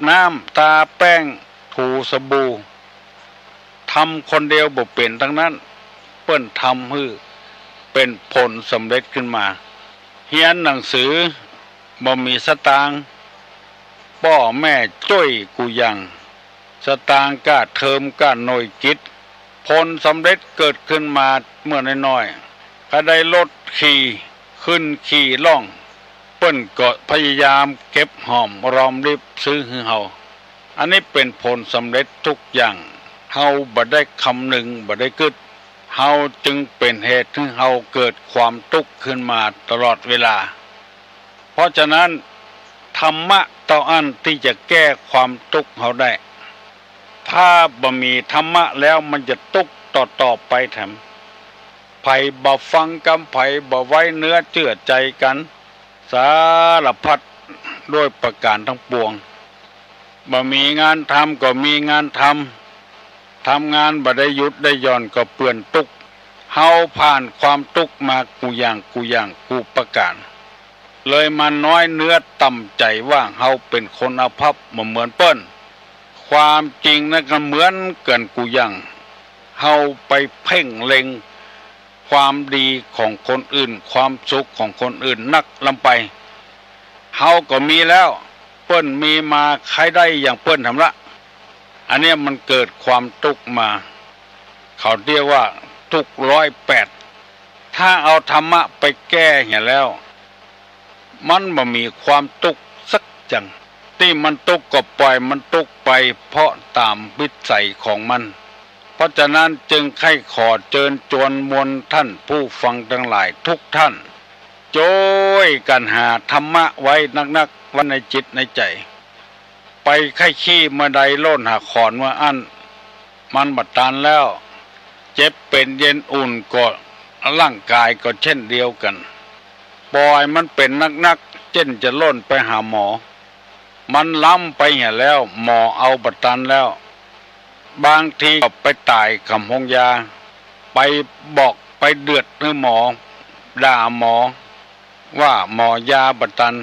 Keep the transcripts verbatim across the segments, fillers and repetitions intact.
น้ำ ตาแป้ง ถูสบู่ ทำคนเดียวบ่เป๋นตังนั้น เปิ้นทำหื้อเป๋นผลสำเร็จขึ้นมา เฮียนหนังสือ บ่มีสตางค์ ป้อแม่จ้วยกู้อย่าง สตางค์ก้าเทอมก้าหน่วยกิต ผลสำเร็จเกิดขึ้นมาเมื่อน้อยๆ ใค่ได้รถขี่ ขึ้นขี่ล่อง เปิ้นก็พยายามเก็บหอมรอมริบซื้อหื้อเฮา อันนี้เป๋นผลสำเร็จทุกอย่าง เฮาบ่ได้คำนึง บ่ได้กึ๊ด เฮาจึงเป๋นเหตุหื้อเฮาเกิดความตุ๊กข์ขึ้นมาตลอดเวลา เพราะฉะนั้น ธรรมะเต้าอั้นตี้จะแก้ความตุ๊กข์เฮาได้ ถ้าบ่มีธรรมะแล้วมันจะตุ๊กข์ต่อๆ ไปแถม ใผบ่ฟังกำใผ บ่ไว้เนื้อเจื้อใจ๋กั๋น สารพัดด้วยประก๋านตังปวง บ่มีงานทำก็มีงานทำ ทำงานบ่ได้หยุดได้หย่อนก็เปื้อนตุ๊กข์ เฮาผ่านความตุ๊กข์มากู้อย่างกู้อย่างกู้ประก๋าน เลยมาน้อยเนื้อต่ำใจ๋ว่าเฮาเป๋นคนอาภัพบ่เหมือนเปิ้น ความจริงนั้นก็เหมือนกั๋นกู้อย่าง เฮาไปเพ่งเล็งความดีของคนอื่น ความสุขของคนอื่นนักล้ำไป เฮาก็มีแล้ว เปิ้นมีมาใค่ได้อย่างเปิ้นแถมละ อันเนี้ยมันเกิดความตุ๊กข์มา เขาเรียกว่าตุ๊กข์ร้อยแปด ถ้าเอาธรรมะไปแก้เหียแล้ว มันบ่มีความตุ๊กข์สักจัง ตี้มันตุ๊กข์ก็ปล่อยมันตุ๊กข์ไป เพราะต๋ามวิสัยของมัน เพราะฉะนั้นจึงใค่ขอเจิญจวนมวลต้านผู้ฟังตังหลายทุกต้าน จ้วยกั๋นหาธรรมะไว้นักๆ ไว้ในจิตในใจ๋ ไปใค่ขี้เมื่อใดโล่นหาขอนเมื่ออั้น มันบ่ตันแล้ว เจ็บเป๋นเย็นอุ่นก็ ร่างก๋ายก็เช่นเดียวกั๋น ปล่อยมันเป๋นนักๆ เจ้นจะโล่นไปหาหมอ มันล้ำไปเหียแล้ว หมอเอาบ่ตันแล้ว บางทีก็ไปต๋ายกำโฮงยา ไปบอกไปเดือดหื้อหมอ ด่าหมอ ว่าหมอยาบ่ตัน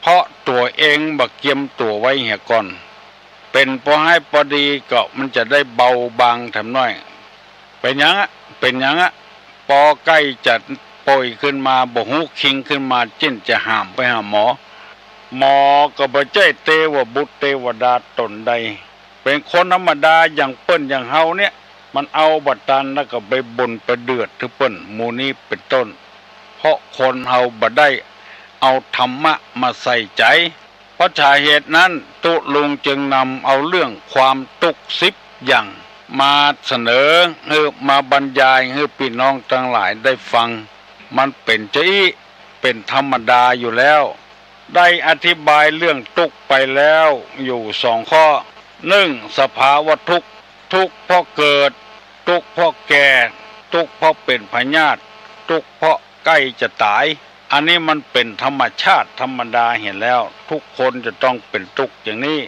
เพราะตั๋วเองบ่เกียมตั๋วไว้เหียก่อน เป๋นปอฮ้ายปอดีก็มันจะได้เบาบางแถมน้อย เป๋นหยังอะ เป๋นหยังอะ ปอใก้จะป่วยขึ้นมาบ่ฮู้คิงขึ้นมา เจ้นจะหามไปหาหมอ หมอก็บ่ใจ้เตวบุตรเตวดาต๋นใด เป๋นคนธรรมดาอย่างเปิ้นอย่างเฮาเนี่ย มันเอาบ่ตันแล้วก็ไปบ่นไปเดือดหื้อเปิ้น หมู่นี้เป๋นต้น เพราะคนเฮาบ่ได้เอาธรรมะมาใส่ใจ๋ เพราะสาเหตุนั้นตุ๊ลุงจึงนำเอาเรื่องความตุ๊กข์สิบอย่างมาเสนอหื้อ มาบรรยายหื้อปี้น้องตังหลายได้ฟัง มันเป๋นจาอี้ เป๋นธรรมดาอยู่แล้ว ได้อธิบายเรื่องตุ๊กข์ไปแล้วอยู่สองข้อ นึ่ง สภาวะตุ๊กข์ ตุ๊กข์เพราะเกิด ตุ๊กข์เพราะแก่ ตุ๊กข์เพราะเป๋นพยาธิ ตุ๊กข์เพราะใก้จะต๋าย อันนี้มันเป๋นธรรมชาติธรรมดาเหียแล้ว ทุกคนจะต้องเป๋นตุ๊กข์อย่างนี้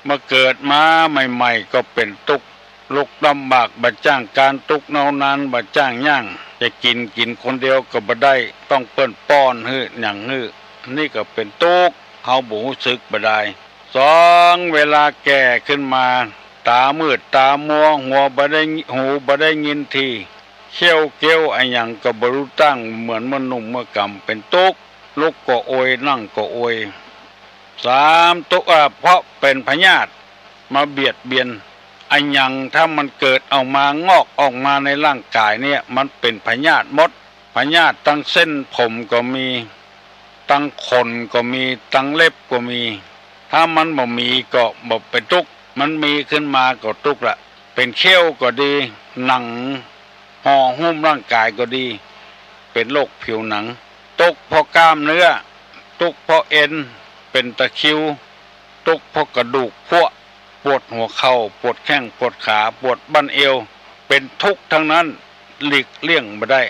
เมื่อเกิดมาใหม่ๆ ก็เป๋นตุ๊กข์ ลุกลำบาก บ่จ้างก๋านตุ๊กข์เน่านาน บ่จ้างย่าง จะกิ๋นกิ๋นคนเดียวก็บ่ได้ ต้องเปิ้นป้อนหื้อหยังหื้อ นี่ก็เป๋นตุ๊กข์ เฮาบ่ฮู้สึกบ่ดาย สอง เวลาแก่ขึ้นมา ต๋ามืดต๋ามัว หัวบ่ได้ หูบ่ได้ยินที เขี้ยวเกี้ยวอะหยังก็บ่ฮู้ตั้ง เหมือนเมื่อหนุ่มเมื่อก๋ำ เป๋นตุ๊กข์ ลุกก็โอย นั่งก็โอย สาม ตุ๊กข์ อ่า เพราะเป๋นพยาธิมาเบียดเบียน อะหยังถ้ามันเกิดออกมางอกออกมาในร่างก๋ายเนี่ย มันเป๋นพยาธิหมด พยาธิตังเส้นผมก็มี ตังขนก็มี ตังเล็บก็มี ถ้ามันบ่มีก็บ่เป๋นตุ๊กข์ มันมีขึ้นมาก็ตุ๊กข์ละ เป๋นเขี้ยวก็ดี หนังห่อหุ้มร่างก๋ายก็ดี เป๋นโรคผิวหนัง ตุ๊กข์เพราะกล้ามเนื้อ ตุ๊กข์เพราะเอ็น เป๋นตะคริว ตุ๊กข์เพราะกระดูกพั้ว ปวดหัวเข่า ปวดแข้ง ปวดขา ปวดบั้นเอว เป๋นตุ๊กข์ตังนั้น หลีกเลี่ยงบ่ได้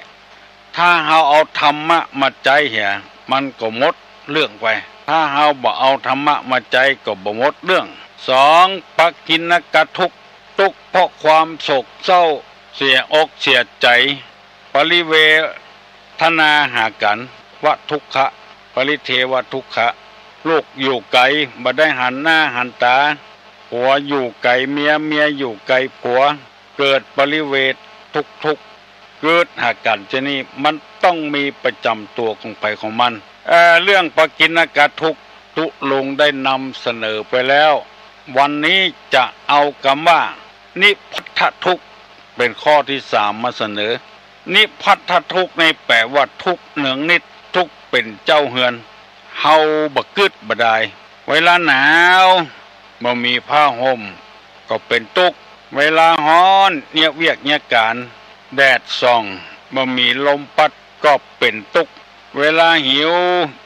ถ้าเฮาเอาธรรมะมาใจ๊เหีย มันก็หมดเรื่องไป ถ้าเฮาบ่เอาธรรมะมาใจ๊ก็บ่หมดเรื่อง สอง ปกิณกทุกข์ ตุ๊กข์เพราะความโศกเศร้า เสียอกเสียใจ๋ ปริเวทนาหากั๋น วทุกขะ ปริเทวทุกขะ ลูกอยู่ไก๋ บ่ได้หันหน้าหันต๋า ผัวอยู่ไก๋เมีย เมียอยู่ไก๋ผัว เกิดปริเวททุกข์ๆ กึ๊ดหากั๋นเจ้านี้ มันต้องมีประจ๋ำตั๋วของใผของมัน เอ่อ เรื่องปกิณกทุกข์ ตุ๊ลุงได้นำเสนอไปแล้ว วันนี้จะเอากำว่า นิพพัทธทุกข์ เป๋นข้อตี้สามมาเสนอ นิพพัทธทุกข์นี่แป๋ว่าทุกข์เนืองนิด ทุกข์เป๋นเจ้าเฮือน เฮาบ่กึ๊ดบ่ดาย เวลาหนาว บ่มีผ้าห่ม ก็เป๋นตุ๊กข์ เวลาฮ้อน เยียะเวียกเยียะก๋าน แดดส่อง บ่มีลมปั๊ด ก็เป๋นตุ๊กข์ เวลาหิว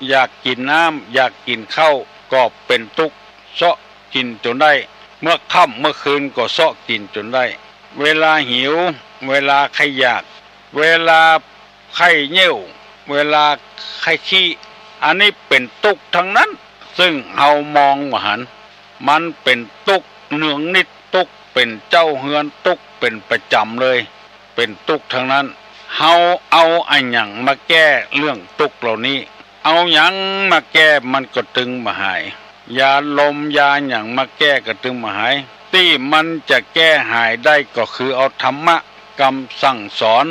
อยากกิ๋นน้ำ อยากกิ๋นข้าว ก็เป๋นตุ๊กข์ เซาะกิ๋นจ๋นได้ เมื่อค่ำเมื่อคืนก็เซาะกิ๋นจ๋นได้ เวลาหิว เวลาใค่อยาก เวลาใค่เยี่ยว เวลาใค่ขี้ อันนี้เป๋นตุ๊กข์ตังนั้น ซึ่งเฮามองบ่หัน มันเป๋นตุ๊กข์เนืองนิด ตุ๊กข์เป๋นเจ้าเฮือน ตุ๊กข์เป๋นประจ๋ำเลย เป๋นตุ๊กข์ตังนั้น เฮาเอาอะหยังมาแก้เรื่องตุ๊กข์เหล่านี้ เอาหยังมาแก้มันก็ตึงบ่หาย ยาลมยาหยังมาแก้ก็ตึงบ่หาย ตี้มันจะแก้หายได้ก็คือเอาธรรมะกำสั่งสอน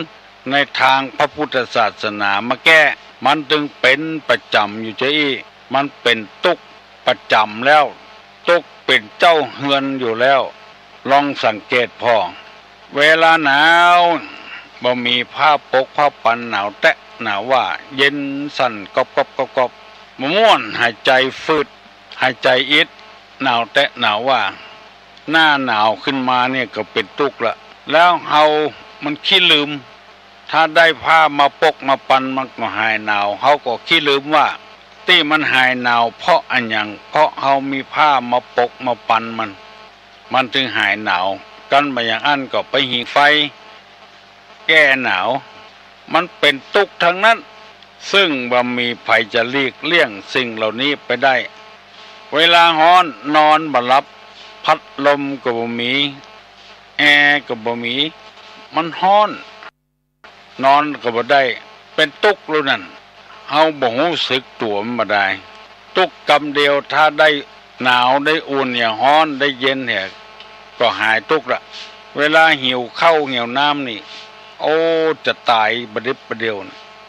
ในตางพระพุทธศาสนามาแก้ มันตึงเป๋นประจ๋ำอยู่จาอี้ มันเป๋นตุ๊กข์ประจ๋ำแล้ว ตุ๊กข์เป๋นเจ้าเฮือนอยู่แล้ว ลองสังเกตผ่อ เวลาหนาว บ่มีผ้าปกผ้าปัน หนาวแต๊หนาวว่า เย็นสั่นก๊อบๆๆๆ บ่ม่วน หายใจ๋ฟืด หายใจ๋อิด หนาวแต๊หนาวว่า หน้าหนาวขึ้นมาเนี่ยก็เป๋นตุ๊กข์ละ แล้วเฮามันขี้ลืม ถ้าได้ผ้ามาปกมาปันมันก็หายหนาว เฮาก็ขี้ลืมว่า ตี้มันหายหนาวเพราะอะหยัง เพราะเฮามีผ้ามาปกมาปันมัน มันตึงหายหนาว กันบ่อย่างอั้นก็ไปหิงไฟ แก้หนาว มันเป๋นตุ๊กข์ตังนั้น ซึ่งบ่มีใผจะหลีกเลี่ยงสิ่งเหล่านี้ไปได้ เวลาฮ้อนนอนบ่หลับ พัดลมก็บ่มี แอร์ก็บ่มี มันฮ้อน นอนก็บ่ได้ เป๋นตุ๊กข์แล้วนั่น เฮาบ่ฮู้สึกตั๋วมันบ่ดาย ตุ๊กข์กำเดียว ถ้าได้หนาวได้อุ่นเหียฮ้อน ได้เย็นเหีย ก็หายตุ๊กข์ละ เวลาหิวข้าวหิวน้ำนี่ โอ้ จะต๋ายบ่ดิบบ่เดียว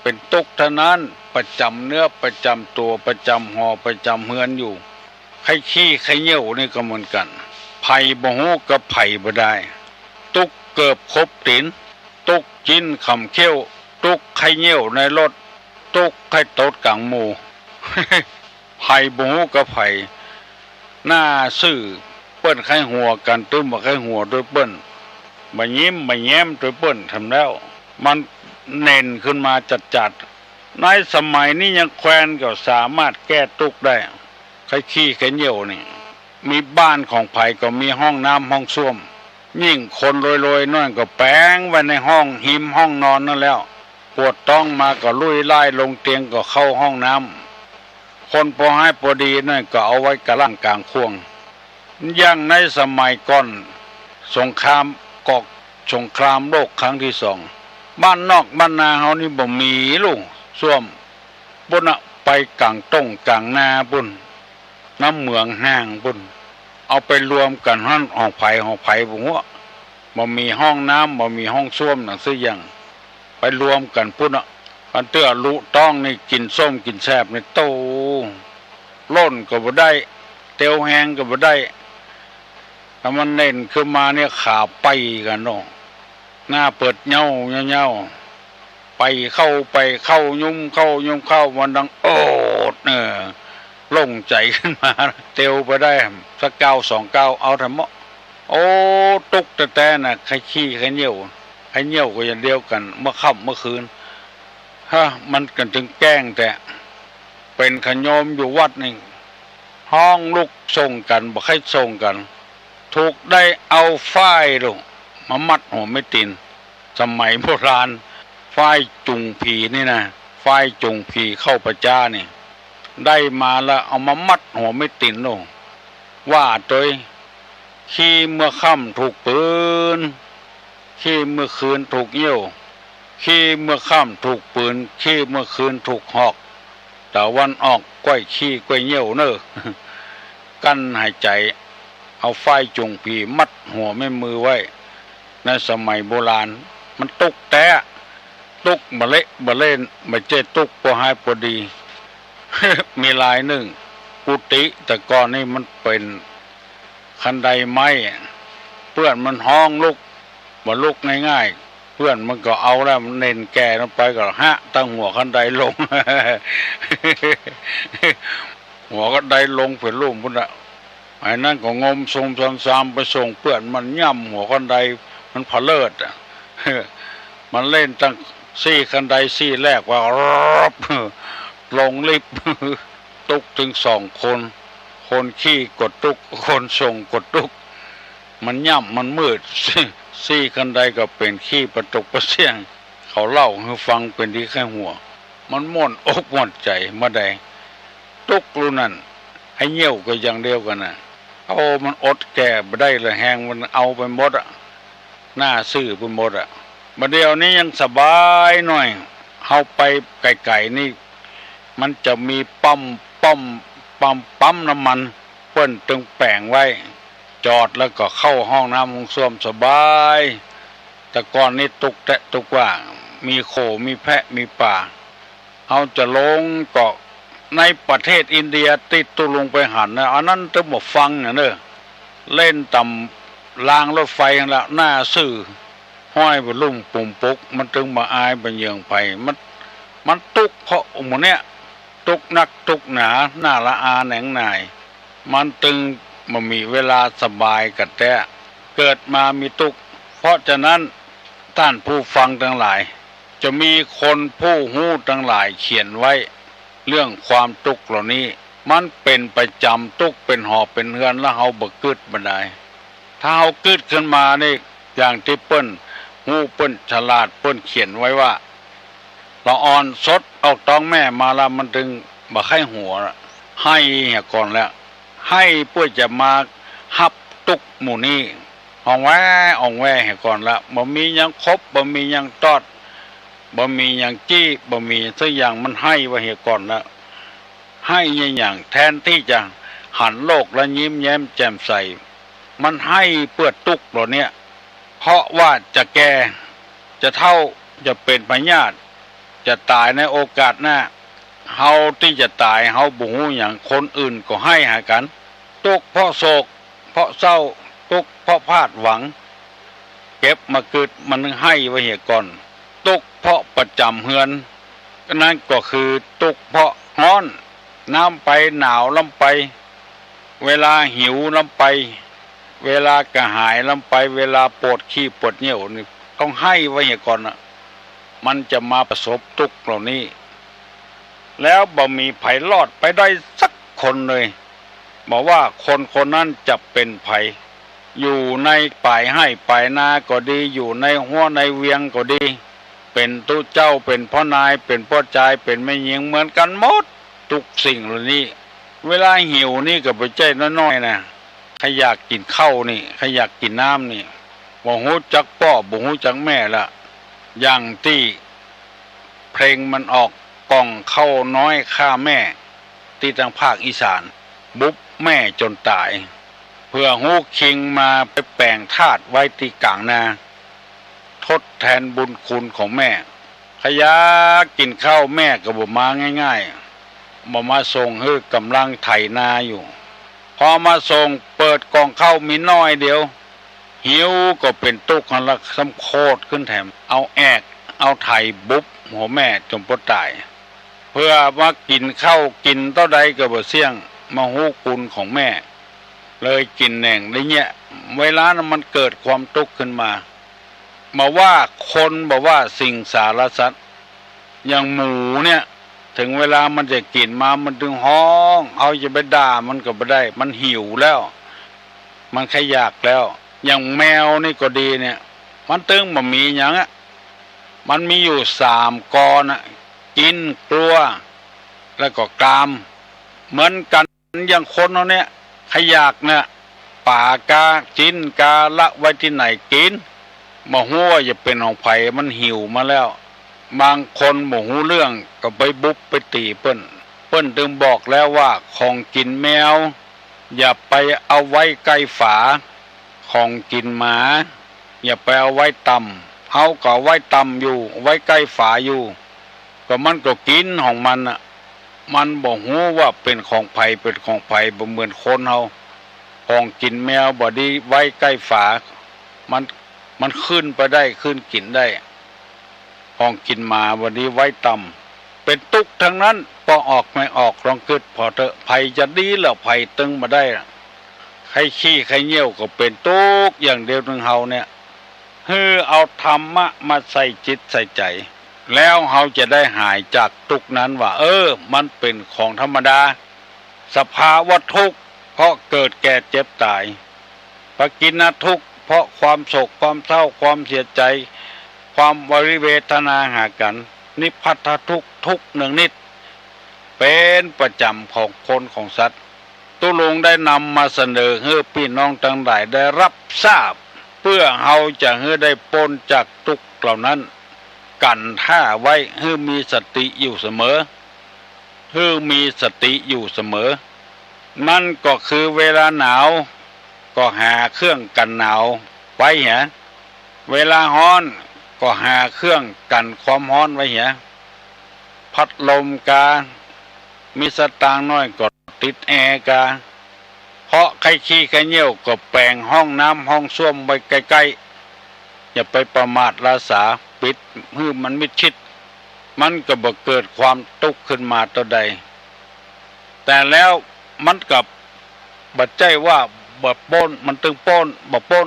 เป๋นตุ๊กข์ตังนั้น ประจ๋ำเนื้อประจ๋ำตั๋ว ประจ๋ำหอประจ๋ำเฮือนอยู่ ใค่ขี้ใค่เยี่ยวนี่ก็เหมือนกั๋น ใผบ่ฮู้กับใผบ่ดาย ตุ๊กข์เกิบขบตี๋น ตุ๊กข์จิ๊นขำเขี้ยว ตุ๊กข์ใค่เยี่ยวในรถ ตุ๊กข์ใค่ตดก๋างหมู่ ใผบ่ฮู้กับใผ หน้าซื่อ เปิ้นใค่หัวกั๋น ตึงบ่ใค่หัวตวยเปิ้น บ่ยิ้มบ่แย้มตวยเปิ้น ทำแล้ว มันเน่นขึ้นมาจัดๆ ในสมัยนี้ยังแควนก็สามารถแก้ตุ๊กข์ได้ ใค่ขี้ใค่เยี่ยวนี่ มีบ้านของใผก็มีห้องน้ำห้องส้วม ยิ่งคนรวยๆ หน้อยก็แป๋งไว้ในห้อง ฮิมห้องนอนนั่นแล้ว ปวดต๊องมาก็ลุยล่ายลงเตียงก็เข้าห้องน้ำ คนปอฮ้ายปอดีหน้อยก็เอาไว้ก๋างล่างก๋างข่วง อย่างในสมัยก่อนสงคราม ก่อสงครามโลกครั้งตี้สอง บ้านนอกบ้านนาเฮานี่บ่มีลู่ส้วม ปุ้นน่ะ ไปก๋างต้งก๋างนาปุ้น น้ำเหมืองห่างปุ้น เอาไปรวมกั๋นหั้น ของใผของใผบ่ฮู้ บ่มีห้องน้ำ บ่มีห้องส้วมหนังสืออย่าง ไปรวมกั๋นปุ้นน่ะ อันเตื้อลุต๊องนี่ กิ๋นส้มกิ๋นแซ่บนี่ โต้ ล่นก็บ่ได้ เตียวแฮงก็บ่ได้ ถ้ามันเน่นขึ้นมาเนี่ย ขาไปกั๋นเนาะ หน้าเปิดเย้าเย้าๆ ไปเข้าไปเข้า ยุ้มเข้ายุ้มเข้า มันดังโอด เออ โล่งใจ๋ขึ้นมา เตียวไปได้สักก้าวสองก้าว เอาเถาะเมาะ โอ้ ตุ๊กข์แต๊ๆ น่ะ ใค่ขี้ใค่เยี่ยว ใค่เยี่ยวก็อย่างเดียวกั๋น เมื่อค่ำเมื่อคืน ฮะ มันกั๋นตึงแก้งแต๊ เป๋นขะโยมอยู่วัดนี่ ฮ้องลุกส่งกั๋น บ่ใค่ส่งกั๋น ถูกได้เอาฝ้ายลูก มามัดหัวแม่ตี๋น สมัยโบราณ ฝ้ายจูงผีนี่นะ ฝ้ายจูงผีเข้าป่าจ๊านี่ ได้มาแล้วเอามามัดหัวแม่ตี๋นลูก ว่าตวย ขี้เมื่อค่ำถูกปืน ขี้เมื่อคืนถูกเยี่ยว ขี้เมื่อค่ำถูกปืน ขี้เมื่อคืนถูกหอก แต ตะวันออก ก้วยขี้ก้วยเยี่ยวเน่อ กั้นหายใจ๋ เอาฝ้ายจูงผีมัดหัวแม่มือไว้ ในสมัยโบราณ มันตุ๊กแต๊ ตุ๊กบ่เละบ่เล่น บ่ใจ้ตุ๊กปอฮ้ายปอดี มีลายนึ่ง กุฏิแต่ก่อนนี่มันเป๋นคันไดไม้ เปื้อนมันฮ้องลุก บ่ลุกง่ายๆ เปื้อนมันก็เอาแล้ว มันเน่นแก่ลงไปก็หะตังหัวคันไดลง หัวคันไดลงเป๋นลุ่มปู้นน่ะ ไอ้นั้นก็งมซมซามๆ ไปส่งเปื้อน มันย่ำหัวคันได มันผะเลิดอะ มันเล่นตังซี่คันไดซี่แรกว่า ลงลิฟต์ ตุ๊กตึงสองคน คนขี้ก็ตุ๊ก คนส่งก็ตุ๊ก มันย่ำมันมืด ซี่คันไดก็เป๋นขี้ปะตกปะเสี้ยง เขาเล่าหื้อฟังเป๋นดีใค่หัว มันม่วนอกม่วนใจ๋บ่าใด ตุ๊กลูกนั้น ไอ้เยี่ยวก็อย่างเดียวกั๋นน่ะ โอ้ มันอดแก่บ่ได้ละ แฮงมันเอาไปหมดอะ หน้าซื่อไปหมดอะ บ่าเดี่ยวนี้ยังสบายหน่อย เฮาไปไก๋ๆ นี่ มันจะมีปั๊ม ปั๊ม ปั๊ม ปั๊มน้ำมัน เปิ้นตึงแป๋งไว้ จอดแล้วก็เข้าห้องน้ำห้องส้วมสบาย แต่ก่อนนี้ตุ๊กแต๊ตุ๊กว่า มีโข มีแพะ มีป๋า เฮาจะลงก็ในประเทศอินเดียตี้ตุ๊ลงไปหันนะ อันนั้นตึงบ่ฟังน่ะเน่อ เล่นต๋ามรางรถไฟหั้นละ หน้าซื่อ ห้อยบ่าลุ่มปุ่มปุก มันตึงบ่อายบ่เหยื่องใผ มัน มันตุ๊กเพราะหมู่เนี้ย ตุ๊กนักตุ๊กหนา หน้าละอาแหนงหน่าย มันตึงบ่มีเวลาสบายกะแต๊ เกิดมามีตุ๊ก เพราะฉะนั้น ต้านผู้ฟังตังหลาย จะมีคนผู้ฮู้ตังหลายเขียนไว้ เรื่องความตุ๊กข์เหล่านี้ มันเป๋นประจ๋ำ ตุ๊กข์เป๋นหอเป๋นเฮือน แล้วเฮาบ่กึ๊ดบ่ดาย ถ้าเฮากึ๊ดขึ้นมานี่ อย่างตี้เปิ้นฮู้เปิ้นฉลาดเปิ้นเขียนไว้ว่า ละอ่อนสดออกต๊องแม่มาแล้วมันตึงบ่ใค่หัว ไห้เหียก่อนแล้ว ไห้เปื้อจะมาฮับตุ๊กข์หมู่นี้ อ่องแว อ่องแวเหียก่อนแล้ว บ่มีหยังขบ บ่มีหยังตอด บ่มีหยังจี้ บ่มีสักอย่าง มันไห้ว่าเหียก่อนแล้ว ไห้อย่าง แทนตี้จะหันโลกแล้วยิ้มแย้มแจ่มใส มันไห้เปื้อตุ๊กข์เหล่าเนี้ย เพราะว่าจะแก่ จะเฒ่า จะเป๋นพยาธิ จะต๋ายในโอกาสหน้า เฮาตี้จะต๋าย เฮาบ่ฮู้หยัง คนอื่นก็ไห้หากั๋น ตุ๊กข์เพราะโศก เพราะเศร้า ตุ๊กข์เพราะพลาดหวัง เก็บมากึ๊ด มันไห้ว่าเหียก่อน ตุ๊กข์เพราะประจ๋ำเฮือน นั้นก็คือตุ๊กข์เพราะฮ้อน น้ำไปหนาวลำไป เวลาหิวลำไป เวลากระหายลำไป เวลาปวดขี้ปวดเยี่ยวนี่ ต้องไห้ว่าเหียก่อนน่ะ มันจะมาประสบตุ๊กข์เหล่านี้ แล้วบ่มีใผรอดไปได้สักคนเลย บ่ว่าคนคนนั้นจะเป๋นใผ อยู่ในป่ายไฮ่ป่ายนาก็ดี อยู่ในฮั้วในเวียงก็ดี เป๋นตุ๊เจ้า เป๋นป้อนาย เป๋นป้อจาย เป๋นแม่ญิง เหมือนกั๋นหมด ตุ๊กสิ่งเหล่านี้ เวลาหิวนี่ก็บ่ใจ้น้อยๆ นะ ใผอยากกิ๋นข้าวนี่ ใผอยากกิ๋นน้ำนี่ บ่ฮู้จักป้อ บ่ฮู้จักแม่ละ อย่างตี้เพลงมันออก ก่องข้าวน้อยฆ่าแม่ ตี้ตางภาคอีสาน บุบแม่จ๋นต๋าย เปื้อฮู้คิงมาไปแป๋งธาตุไว้ตี้ก๋างนา ทดแทนบุญคุณของแม่ ใผอยากกิ๋นข้าวแม่ก็บ่มาง่ายๆ บ่มาส่งหื้อ ก่ำลังไถนาอยู่ พอมาส่งเปิดก่องข้าวมีน้อยเดียว หิวก็เป๋นตุ๊กข์หั้นละ ซ้ำโคตรขึ้นแถม เอาแอก เอาไถบุบหัวแม่จ๋นปอต๋าย เปื้อมากิ๋นข้าว กิ๋นเต้าใดก็บ่เสี้ยง มาฮู้คุณของแม่ เลยกิ๋นแหน่งได้เยียะ เวลานั้นมันเกิดความตุ๊กข์ขึ้นมา บ่ว่าคน บ่ว่าสิ่งสารสัตว์ อย่างหมูเนี่ย เถิงเวลามันจะกิ๋นมา มันตึงฮ้อง เฮาจะไปด่ามันก็บ่ได้ มันหิวแล้ว มันใค่อยากแล้ว อย่างแมวนี่ก็ดีเนี่ย มันตึงบ่มีหยังอะ มันมีอยู่สามกอน่ะ กิ๋น กลัว แล้วก็กาม เหมือนกั๋น อย่างคนเฮาเนี่ย ใผอยากเนี่ย ป๋าก๋า จิ๊นก๋า ละไว้ตี้ไหนกิ๋น บ่ฮู้ว่าจะเป๋นของใผ มันหิวมาแล้ว บางคนบ่ฮู้เรื่องก็ไปบุบไปตี๋เปิ้น เปิ้นตึงบอกแล้วว่าของกิ๋นแมวอย่าไปเอาไว้ใก้ฝา ของกิ๋นหมาอย่าไปเอาไว้ต่ำ เฮาก็เอาไว้ต่ำอยู่ ไว้ใก้ฝาอยู่ ก็มันก็กิ๋นของมันน่ะ มันบ่ฮู้ว่าเป๋นของใผ เป๋นของใผ บ่เหมือนคนเฮา ของกิ๋นแมวบ่ดีไว้ใก้ฝา มัน มันขึ้นไปได้ ขึ้นกิ๋นได้ ของกิ๋นหมาบ่ดีไว้ต่ำ เป๋นตุ๊กข์ตังนั้น ปอออกไม่ออก ลองกึ๊ดผ่อเต๊อะ ใผจะดีแล้ว ใผตึงบ่ได้ล่ะ ใค่ขี้ใค่เยี่ยวก็เป๋นตุ๊กข์อย่างเดียว ตึงเฮาเนี่ย หื้อเอาธรรมะมาใส่จิตใส่ใจ๋ แล้วเฮาจะได้หายจากตุ๊กข์นั้นว่า เออ มันเป๋นของธรรมดา สภาวะทุกข์ เพราะเกิดแก่เจ็บต๋าย ปกิณทุกข์ เพราะความโศก ความเศร้า ความเสียใจ๋ ความวริเวทนาหากั๋น นิพพัทธทุกข์ ทุกข์เนืองนิด เป๋นประจ๋ำของคนของสัตว์ ตุ๊ลุงได้นำมาเสนอหื้อปี้น้องตังหลายได้ฮับทราบ เปื้อเฮาจะหื้อได้ป๊นจากตุ๊กข์เหล่านั้น กั๋นถ้าไว้ หื้อมีสติอยู่เสมอ หื้อมีสติอยู่เสมอ นั่นก็คือเวลาหนาวก็หาเครื่องกั๋นหนาวไว้เหีย เวลาฮ้อนก็หาเครื่องกั๋นความฮ้อนไว้เหีย พัดลมกา มีสตางค์น้อยก็ติดแอร์กา เพราะใค่ขี้ใค่เยี่ยวก็แป๋งห้องน้ำห้องส้วมไว้ใก้ๆ อย่าไปประมาทละสา ปิดหื้อมันมิดชิด มันก็บ่เกิดความตุ๊กข์ขึ้นมาเตื้อใด แต่แล้วมันก็บ่ใจ้ว่าบ่ป๊น มันตึงป๊น บ่ป๊น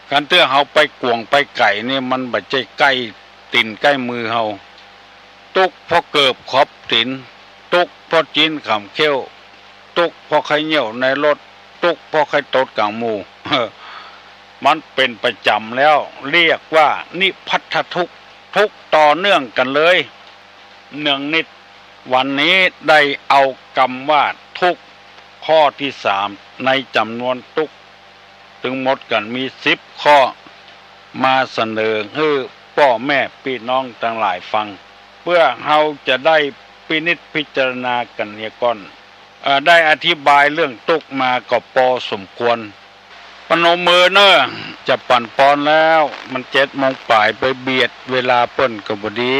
คันเตื้อเฮาไปก๋วงไปไก๋นี่ มันบ่ใจ้ใก้ตี๋นใก้มือเฮา ตุ๊กข์เพราะเกิบขอบตี๋น ตุ๊กข์เพราะจิ๊นขำเขี้ยว ตุ๊กข์เพราะใค่เยี่ยวในรถ ตุ๊กข์เพราะใค่ตดก๋างหมู่ มันเป๋นประจ๋ำแล้ว เรียกว่านิพพัทธทุกข์ ทุกข์ต่อเนื่องกั๋นเลย เนืองนิด วันนี้ได้เอากำว่าทุกข์ ข้อตี้สามในจ๋ำนวนตุ๊กข์ ตึงหมดกั๋นมีสิบข้อ มาเสนอหื้อป้อแม่ปี้น้องตังหลายฟัง เปื้อเฮาจะได้พินิจพิจารณากั๋นเหียก่อน เอ่อ ได้อธิบายเรื่องตุ๊กข์มาก็ปอสมควร ปนมมือเน่อ จะปั๋นปอนแล้ว มันเจ็ดโมงป๋ายไปเบียดเวลาเปิ้นก็บ่ดี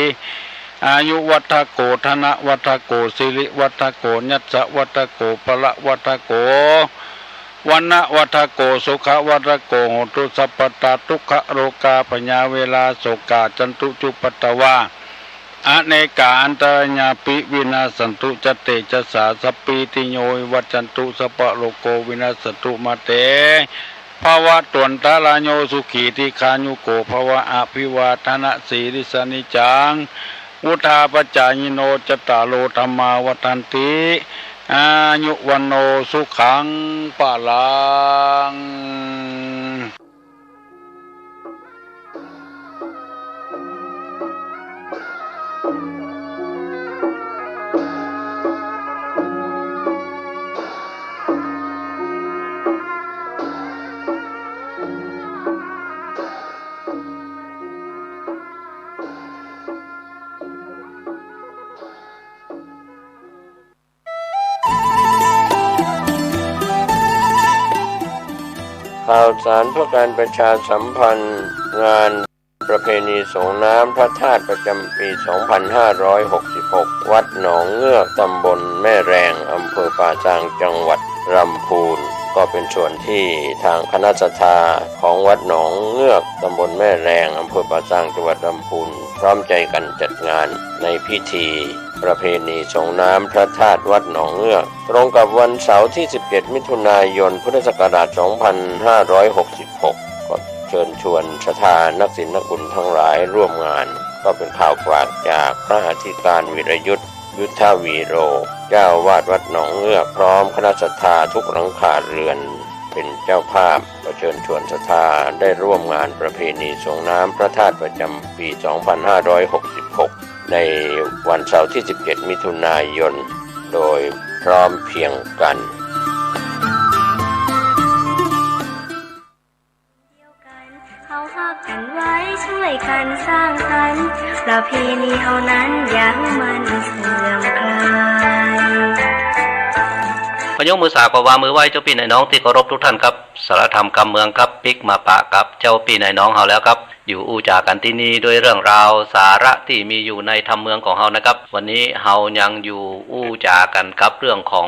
อายุวัฒโก ธนวัฒโก สิริวัฒโก ยัสสะวัฒโก พละวัฒโก วรรณวัฒโก สุขวัฒโก โหตุสัพพตา ทุกขโรคาพยาเวราโศกา จันตุจุปปตวา อเนกาอันตรายาปิ วินาสสันตุ จะเตจะสา สัพพีติโยวิวัชชันตุ สัพพะโรโควินัสสันตุ มาเตภวัตวันตะราโย สุขีทีฆายุโกภวะ อภิวาทะนะสีลิสสะ นิจจังวุฑฒาปะจายิโน จัตตาโรธัมมาวัฑฒันติ อายุวัณโณสุขังพะลังข่าวสารเพื่อการประชาสัมพันธ์งานประเพณีสรงน้ำพระธาตุประจำปี สองพันห้าร้อยหกสิบหก วัดหนองเงือก ตำบลแม่แรง อำเภอป่าซาง จังหวัดลำพูน ก็เป็นส่วนที่ทางคณะศรัทธาของวัดหนองเงือก ตำบลแม่แรง อำเภอป่าซาง จังหวัดลำพูน พร้อมใจกันจัดงานในพิธี ประเพณีสรงน้ำพระธาตุวัดหนองเงือก ตรงกับวันเสาร์ที่ สิบเจ็ด มิถุนายน พุทธศักราช สองพันห้าร้อยหกสิบหก ก็เชิญชวนศรัทธานักศีลนักบุญทั้งหลายร่วมงาน ก็เป็นข่าวฝากจากพระอธิการวีรยุทธ ยุทธวีโร เจ้าอาวาสวัดหนองเงือก พร้อมคณะศรัทธาทุกหลังคาเรือน เป็นเจ้าภาพ ก็เชิญชวนศรัทธาได้ร่วมงานประเพณีสรงน้ำพระธาตุประจำปี สองพันห้าร้อยหกสิบหก ในวันเสาร์ที่ สิบเจ็ด มิถุนายน โดยพร้อมเพรียงกัน เฮาฮักกั๋นไว้ ช่วยกั๋นสร้างสรรค์ ประเพณีเฮานั้นอย่าหื้อมันเสื่อมคลาย ยกมือสาก็ว่ามือไหว้เจ้าปี้นายน้องตี้เคารพทุกท่านครับ สาระธรรมกำเมืองครับ ปิ๊กมาปะกับเจ้าปี้นายน้องเฮาแล้วครับ อยู่อู้จ๋ากั๋นตี้นี่ด้วยเรื่องราวสาระตี้มีอยู่ในธรรมเมืองของเฮานะครับ วันนี้เฮายังอยู่อู้จ๋ากั๋นกับเรื่องของ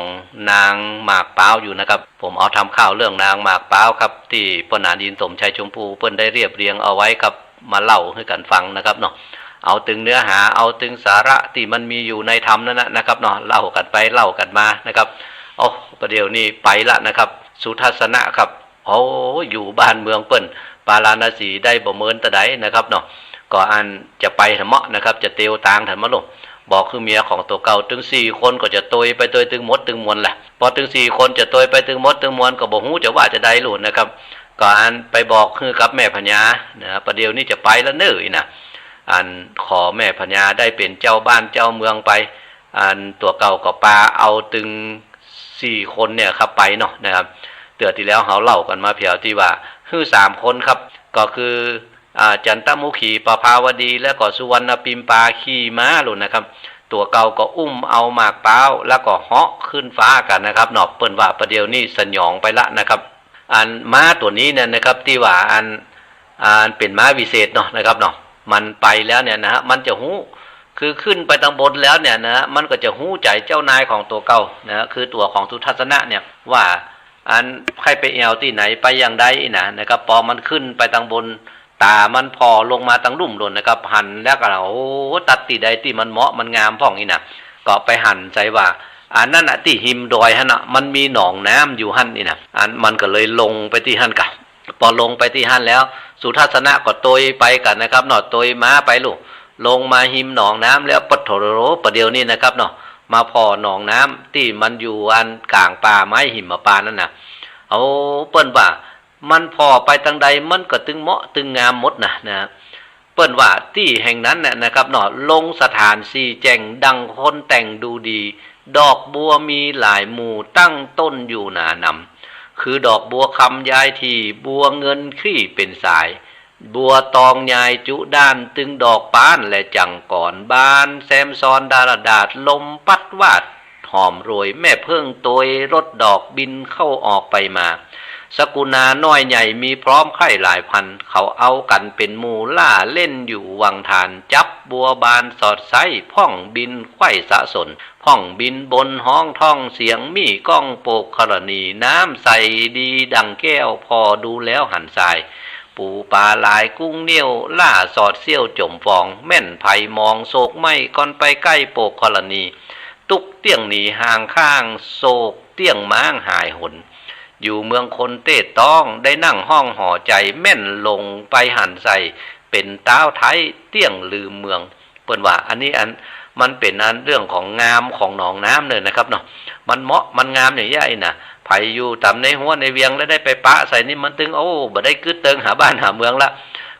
นางหมากป๊าวอยู่นะครับ ผมเอาทำข่าวเรื่องนางหมากป๊าวครับ ตี้ป้อหนานอินทร์สมชัยชมพูเปิ้นได้เรียบเรียงเอาไว้ครับ มาเล่าหื้อกั๋นฟังนะครับเนาะ เอาตึงเนื้อหา เอาตึงสาระตี้มันมีอยู่ในธรรมนั้นนะนะครับเนาะ เล่ากั๋นไปเล่ากั๋นมานะครับ โอ้ ประเดี๋ยวนี้ไปละนะครับ สุทัศนะครับ โอ้ อยู่บ้านเมืองเปิ้น ปาราณสีได้บ่เมินตะใดนะครับเนาะ ก็อันจะไปถะเมาะนะครับ จะเตียวตางถะเมาะลูก บอกหื้อเมียของตั๋วเก่าตึงสี่คนก็จะตวยไปตวยตึงหมดตึงมวลแหละ ปอตึงสี่คนจะตวยไปตึงหมดตึงมวลก็บ่ฮู้จะว่าจะใดลูกนะครับ ก็อันไปบอกหื้อกับแม่พญานะ ประเดี๋ยวนี้จะไปละเน่ออีน่ะ อันขอแม่พญาได้เป๋นเจ้าบ้านเจ้าเมืองไป อันตั๋วเก่าก็ปาเอาตึงสี่คนเนี่ยครับไปเนาะนะครับ เตื้อตี้แล้วเฮาเล่ากั๋นมาแผวตี้ว่าหื้อสามคนครับ ก็คือ อ่า จันตมุขี ประภาวดี และก็สุวรรณปิมปาขี่ม้าลูกนะครับ ตั๋วเก่าก็อุ้มเอาหมากป๊าว แล้วก็เหาะขึ้นฟ้ากั๋นนะครับเนาะ เปิ้นว่าประเดี๋ยวนี้สยองไปละนะครับ อันม้าตั๋วนี้เนี่ยนะครับ ตี้ว่าอัน อันเป๋นม้าวิเศษเนาะนะครับเนาะ มันไปแล้วเนี่ยนะฮะ มันจะฮู้ คือขึ้นไปตังบนแล้วเนี่ยนะฮะ มันก็จะฮู้ใจ๋เจ้านายของตั๋วเก่านะฮะ คือตั๋วของสุทัศนะเนี่ย ว่าอันใค่ไปแอ่วตี้ไหนไปอย่างใดนะนะครับ ปอมันขึ้นไปตังบน ต๋ามันผ่อลงมาตังลุ่มโน่นนะครับ หันแล้วก็ โอ้ ตั๊ดตี้ใดตี้มันเหมาะมันงามพ่องนี่นะ ก็ไปหันใส่ว่า อันนั้นน่ะตี้ฮิมดอยหั้นน่ะ มันมีหนองน้ำอยู่หั้นนี่นะ อันมันก็เลยลงไปตี้หั้นกะ ปอลงไปตี้หั้นแล้ว สุทัศนะก็ตวยไปกั๋นนะครับเนาะ ตวยม้าไปลูก ลงมาฮิมหนองน้ำแล้ว ปะโถ ประเดี๋ยวนี้นะครับเนาะ มาผ่อหนองน้ำตี้มันอยู่อันก๋างป่าไม้หิมพานต์นั่นนะ โอ้ เปิ้นว่า มันผ่อไปตังใดมันก็ตึงเหมาะตึงงามหมดนะ นะ เปิ้นว่าตี้แห่งนั้นน่ะนะครับเนาะ ลงสถานสี่แจ่งดังคนแต่งดูดี ดอกบัวมีหลายหมู่ตั้งต้นอยู่หนานำ คือดอกบัวคำย้ายที่ บัวเงินคลี่เป๋นสาย บัวตองยายจุด้าน ตึงดอกป๊านและจังกร บานแซมซ้อนดาลดาด ลมปั๊ดวาด หอมโรย แม่เผิ้งตวยรดดอกบินเข้าออกไปมา สกุณาน้อยใหญ่มีพร้อมใคร่หลายพัน เขาเอากั๋นเป๋นหมู่ล่าเล่นอยู่วังทาน จับบัวบานสอดไซ้ พ่องบินไขว่สะสน พ่องบินบนฮ้องท่องเสียง มีก้องโปกขรณี น้ำใสดีดังแก้ว ผ่อดูแล้วหันทราย ปูปลาหลายกุ้งเนี้ยว ล่าสอดเสี้ยวจมฟอง แม่นใผมองโศกไหม้ ก่อนไปใก้โปกขรณี ตุ๊กเตี้ยงหนีห่างข้าง โศกเตี้ยงม้างหายหน อยู่เมืองคนเต้ต้อง ได้นั่งห้องหอใจ๋ แม่นหลงไปหันใส่ เป๋นต๊าวไท้เตี้ยงลืมเมือง เปิ้นว่า อันนี้อัน มันเป๋นอันเรื่องของงามของหนองน้ำเนี่ยนะครับเนาะ มันเหมาะมันงามอย่างอี้นะ ใผอยู่ต๋ามในฮั้วในเวียงแล้วได้ไปปะใส่นี่มันตึง โอ้ บ่ได้กึ๊ดเติงหาบ้านหาเมืองละ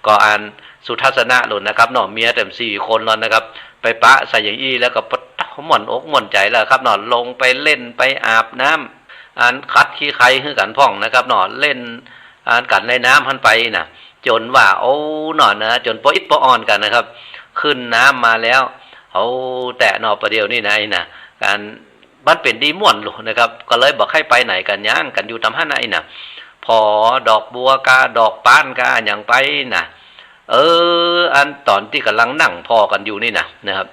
ก็อันสุทัศนะโลดนะครับเนาะ เมียแหมสี่คนแล้วนะครับ ไปปะใส่อย่างอี้แล้วก็ปะโถ ม่วนอกม่วนใจ๋แล้วครับเนาะ ลงไปเล่นไปอาบน้ำ อันขัดขี้ใคหื้อกั๋นพ่องนะครับเนาะ เล่นอันกั๋นในน้ำหั้นไปนะ จ๋นว่า โอ้ เนาะนะ จ๋นปออิดปออ่อนกั๋นนะครับ ขึ้นน้ำมาแล้ว โอ้ แต่เนาะ ประเดี๋ยวนี้นะ อี้นะ อัน มันเป๋นดีม่วนลูกนะครับ ก็เลยบ่ใค่ไปไหนกั๋น ย้างกั๋นอยู่ต๋ามหั้นนะ อี้นะ ผ่อดอกบัวกา ดอกป๊านกา อะหยังไปนะ เออ อันต๋อนตี้ก่ำลังนั่งผ่อกั๋นอยู่นี่นะ นะครับ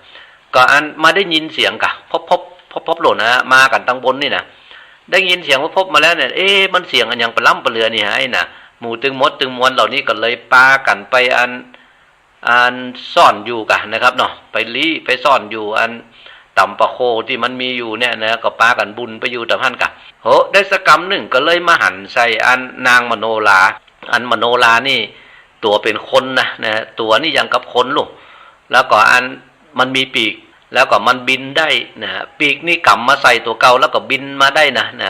ก็อันมาได้ยินเสียงกะ พบพบ พบพบโลดนะ มากั๋นตังบนนี่นะ ได้ยินเสียงพบพบมาแล้วเนี่ย เอ๊ะ มันเสียงอะหยังปะล้ำปะเหลือนี่หา อี้นะ หมู่ตึงหมดตึงมวลเหล่านี้ก็เลยปากั๋นไปอัน อันซ่อนอยู่กะนะครับเนาะ ไปลี้ไปซ่อนอยู่อันต๋ามป่าโคตี้มันมีอยู่เนี่ยนะ ก็ปากั๋นบุ่นไปอยู่ต๋ามหั้นกะ โห ได้สักกำนึ่งก็เลยมาหันใส่อันนางมโนรา อันมโนรานี่ตั๋วเป๋นคนนะ นะ ตั๋วนี่อย่างกับคนลูก แล้วก็อันมันมีปีก แล้วก็มันบินได้นะ ปีกนี่ก๋ำมาใส่ตั๋วเก่าแล้วก็บินมาได้นะ นะ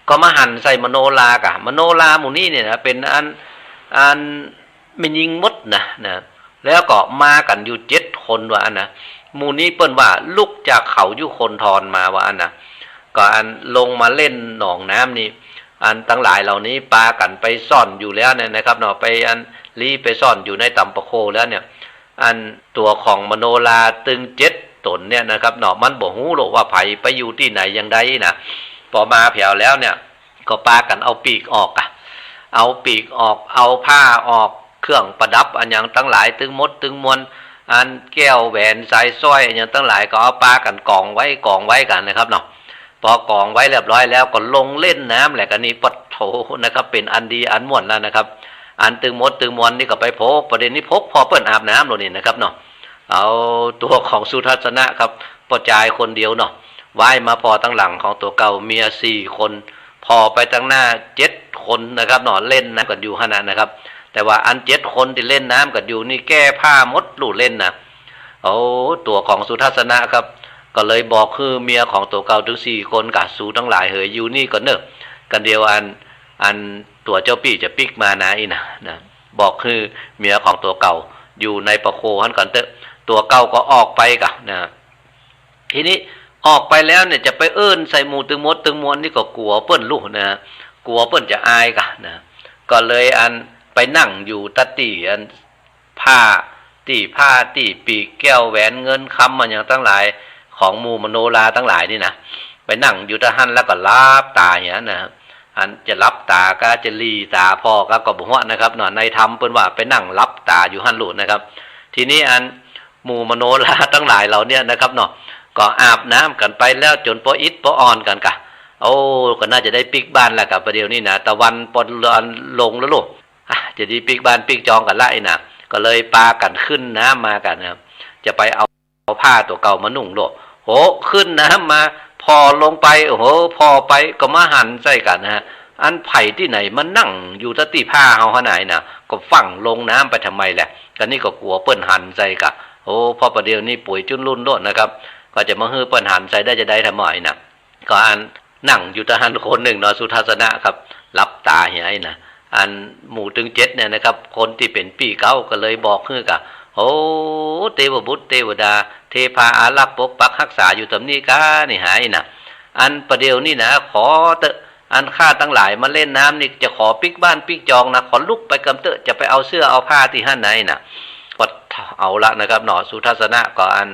ก็มาหันใส่มโนรากะ มโนราหมู่นี้เนี่ยนะ เป๋นอัน อัน แม่ญิงหมดนะ นะ แล้วก็มากั๋นอยู่เจ็ดคนว่าอั้นนะ หมู่นี้เปิ้นว่าลุกจากเขายุคนธรมาว่าอั้นนะ ก็อันลงมาเล่นหนองน้ำนี่ อันตังหลายเหล่านี้ปากั๋นไปซ่อนอยู่แล้วเนี่ยนะครับเนาะ ไปอันลี้ไปซ่อนอยู่ในต๋ามป่าโคแล้วเนี่ย อันตั๋วของมโนราตึงเจ็ดต๋นเนี่ยนะครับเนาะ มันบ่ฮู้หรอกว่าใผไปอยู่ตี้ไหนอย่างใดนะ ปอมาแผวแล้วเนี่ย ก็ปากั๋นเอาปีกออกอะ เอาปีกออก เอาผ้าออก เครื่องประดับอันหยังตังหลาย ตึงหมดตึงมวล อันแก้วแหวนสายสร้อยอันหยังตังหลาย ก็เอาปากั๋นก๋องไว้ ก๋องไว้กั๋นนะครับเนาะ ปอก๋องไว้เรียบร้อยแล้วก็ลงเล่นน้ำแหละ กะนี้ ปะโถนะครับ เป๋นอันดีอันม่วนแล้วนะครับ อันตึงหมดตึงมวลนี่ก็ไปพบ ประเดี๋ยวนี้พบผ่อเปิ้นอาบน้ำแล้วนี่นะครับเนาะ เอาตั๋วของสุทัศนะครับ ป้อจายคนเดียวเนาะ ว้ายมาผ่อตังหลังของตั๋วเก่า เมียสี่คน ผ่อไปตังหน้าเจ็ดคนนะครับเนาะ เล่นน้ำกั๋นอยู่หั้นนะนะครับ แต่ว่าอันเจ็ดคนตี้เล่นน้ำกั๋นอยู่นี่แก้ผ้าหมดลู่เล่นนะ โอ้ ตั๋วของสุทัศนะครับ ก็เลยบอกหื้อเมียของตั๋วเก่าตึงสี่คน กะ สูตังหลายเหย อยู่นี่ก่อนเน่อ กั๋นเดี๋ยวอัน อันตั๋วเจ้าปี้จะปิ๊กมานาอี้นะ นะ บอกหื้อเมียของตั๋วเก่าอยู่ในปะโคหั้นก่อนเต๊อะ ตั๋วเก่าก็ออกไปกะนะ ทีนี้ออกไปแล้วเนี่ยจะไปเอิ้นใส่หมู่ตึงหมดตึงมวลนี่ก็กั๋วเปิ้นลู่นะ กั๋วเปิ้นจะอายกะนะ ก็เลยอันไปนั่งอยู่ตะตี้อัน ผ้า ตี้ผ้าตี้ปีก แก้วแหวนเงินคำอันหยังตังหลายของหมู่มโนราตังหลายนี่นะ ไปนั่งอยู่ตะหั้นแล้วก็หลับต๋าเหียนะ อันจะหลับต๋ากาจะหลีต๋าผ่อกาก็บ่ฮู้นะครับเนาะ ในธรรมเปิ้นว่าไปนั่งหลับต๋าอยู่หั้นลู่นะครับ ทีนี้อันหมู่มโนราตังหลายเหล่าเนี้ยนะครับเนาะ ก็อาบน้ำกั๋นไปแล้วจ๋นปออิดปออ่อนกั๋นกะ โอ้ ก็น่าจะได้ปิ๊กบ้านแล้วกะ ประเดี๋ยวนี้นะ ตะวันปอลงแล้วลู่ อ่ะ จะดีปิ๊กบ้านปิ๊กจองกั๋นละอี้นะ ก็เลยปากั๋นขึ้นน้ำมากั๋นนะครับ จะไปเอา เอาผ้าตั๋วเก่ามานุ่งโลด โห ขึ้นน้ำมา ผ่อลงไป โอ้โห ผ่อไปก็มาหันใส่กั๋นนะฮะ อันใผตี้ไหนมานั่งอยู่ตะตี้ผ้าเฮาหั้นนาอี้นะ ก็ฟั่งลงน้ำไปทำไมแหละ กะนี้ก็กั๋วเปิ้นหันใส่กะ โอ้ ปอประเดี๋ยวนี้ป่วยจุ้นรุ่นโลดนะครับ ก็จะมาหื้อเปิ้นหันใส่ได้จะได้ทำไมนะ ก็อันนั่งอยู่ตะหั้นคนนึ่งเนาะ สุทัศนะครับ หลับต๋าเหียอี้นะ อันหมู่ตึงเจ็ดเนี่ยนะครับ คนตี้เป๋นปี้เก๊าก็เลยบอกหื้อกะ โอ้ เตวบุตรเตวดา เทพาอารักษ์ปกปักฮักษาอยู่ต๋ามนี้กานี่หาอี้นะ อันประเดี๋ยวนี้นะ ขอเต๊อะ อันข้าตังหลายมาเล่นน้ำนี่จะขอปิ๊กบ้านปิ๊กจองนะ ขอลุกไปกำเต๊อะ จะไปเอาเสื้อเอาผ้าตี้หั้นนาอี้นะ ก็เอาละนะครับเนาะ สุทัศนะก็อัน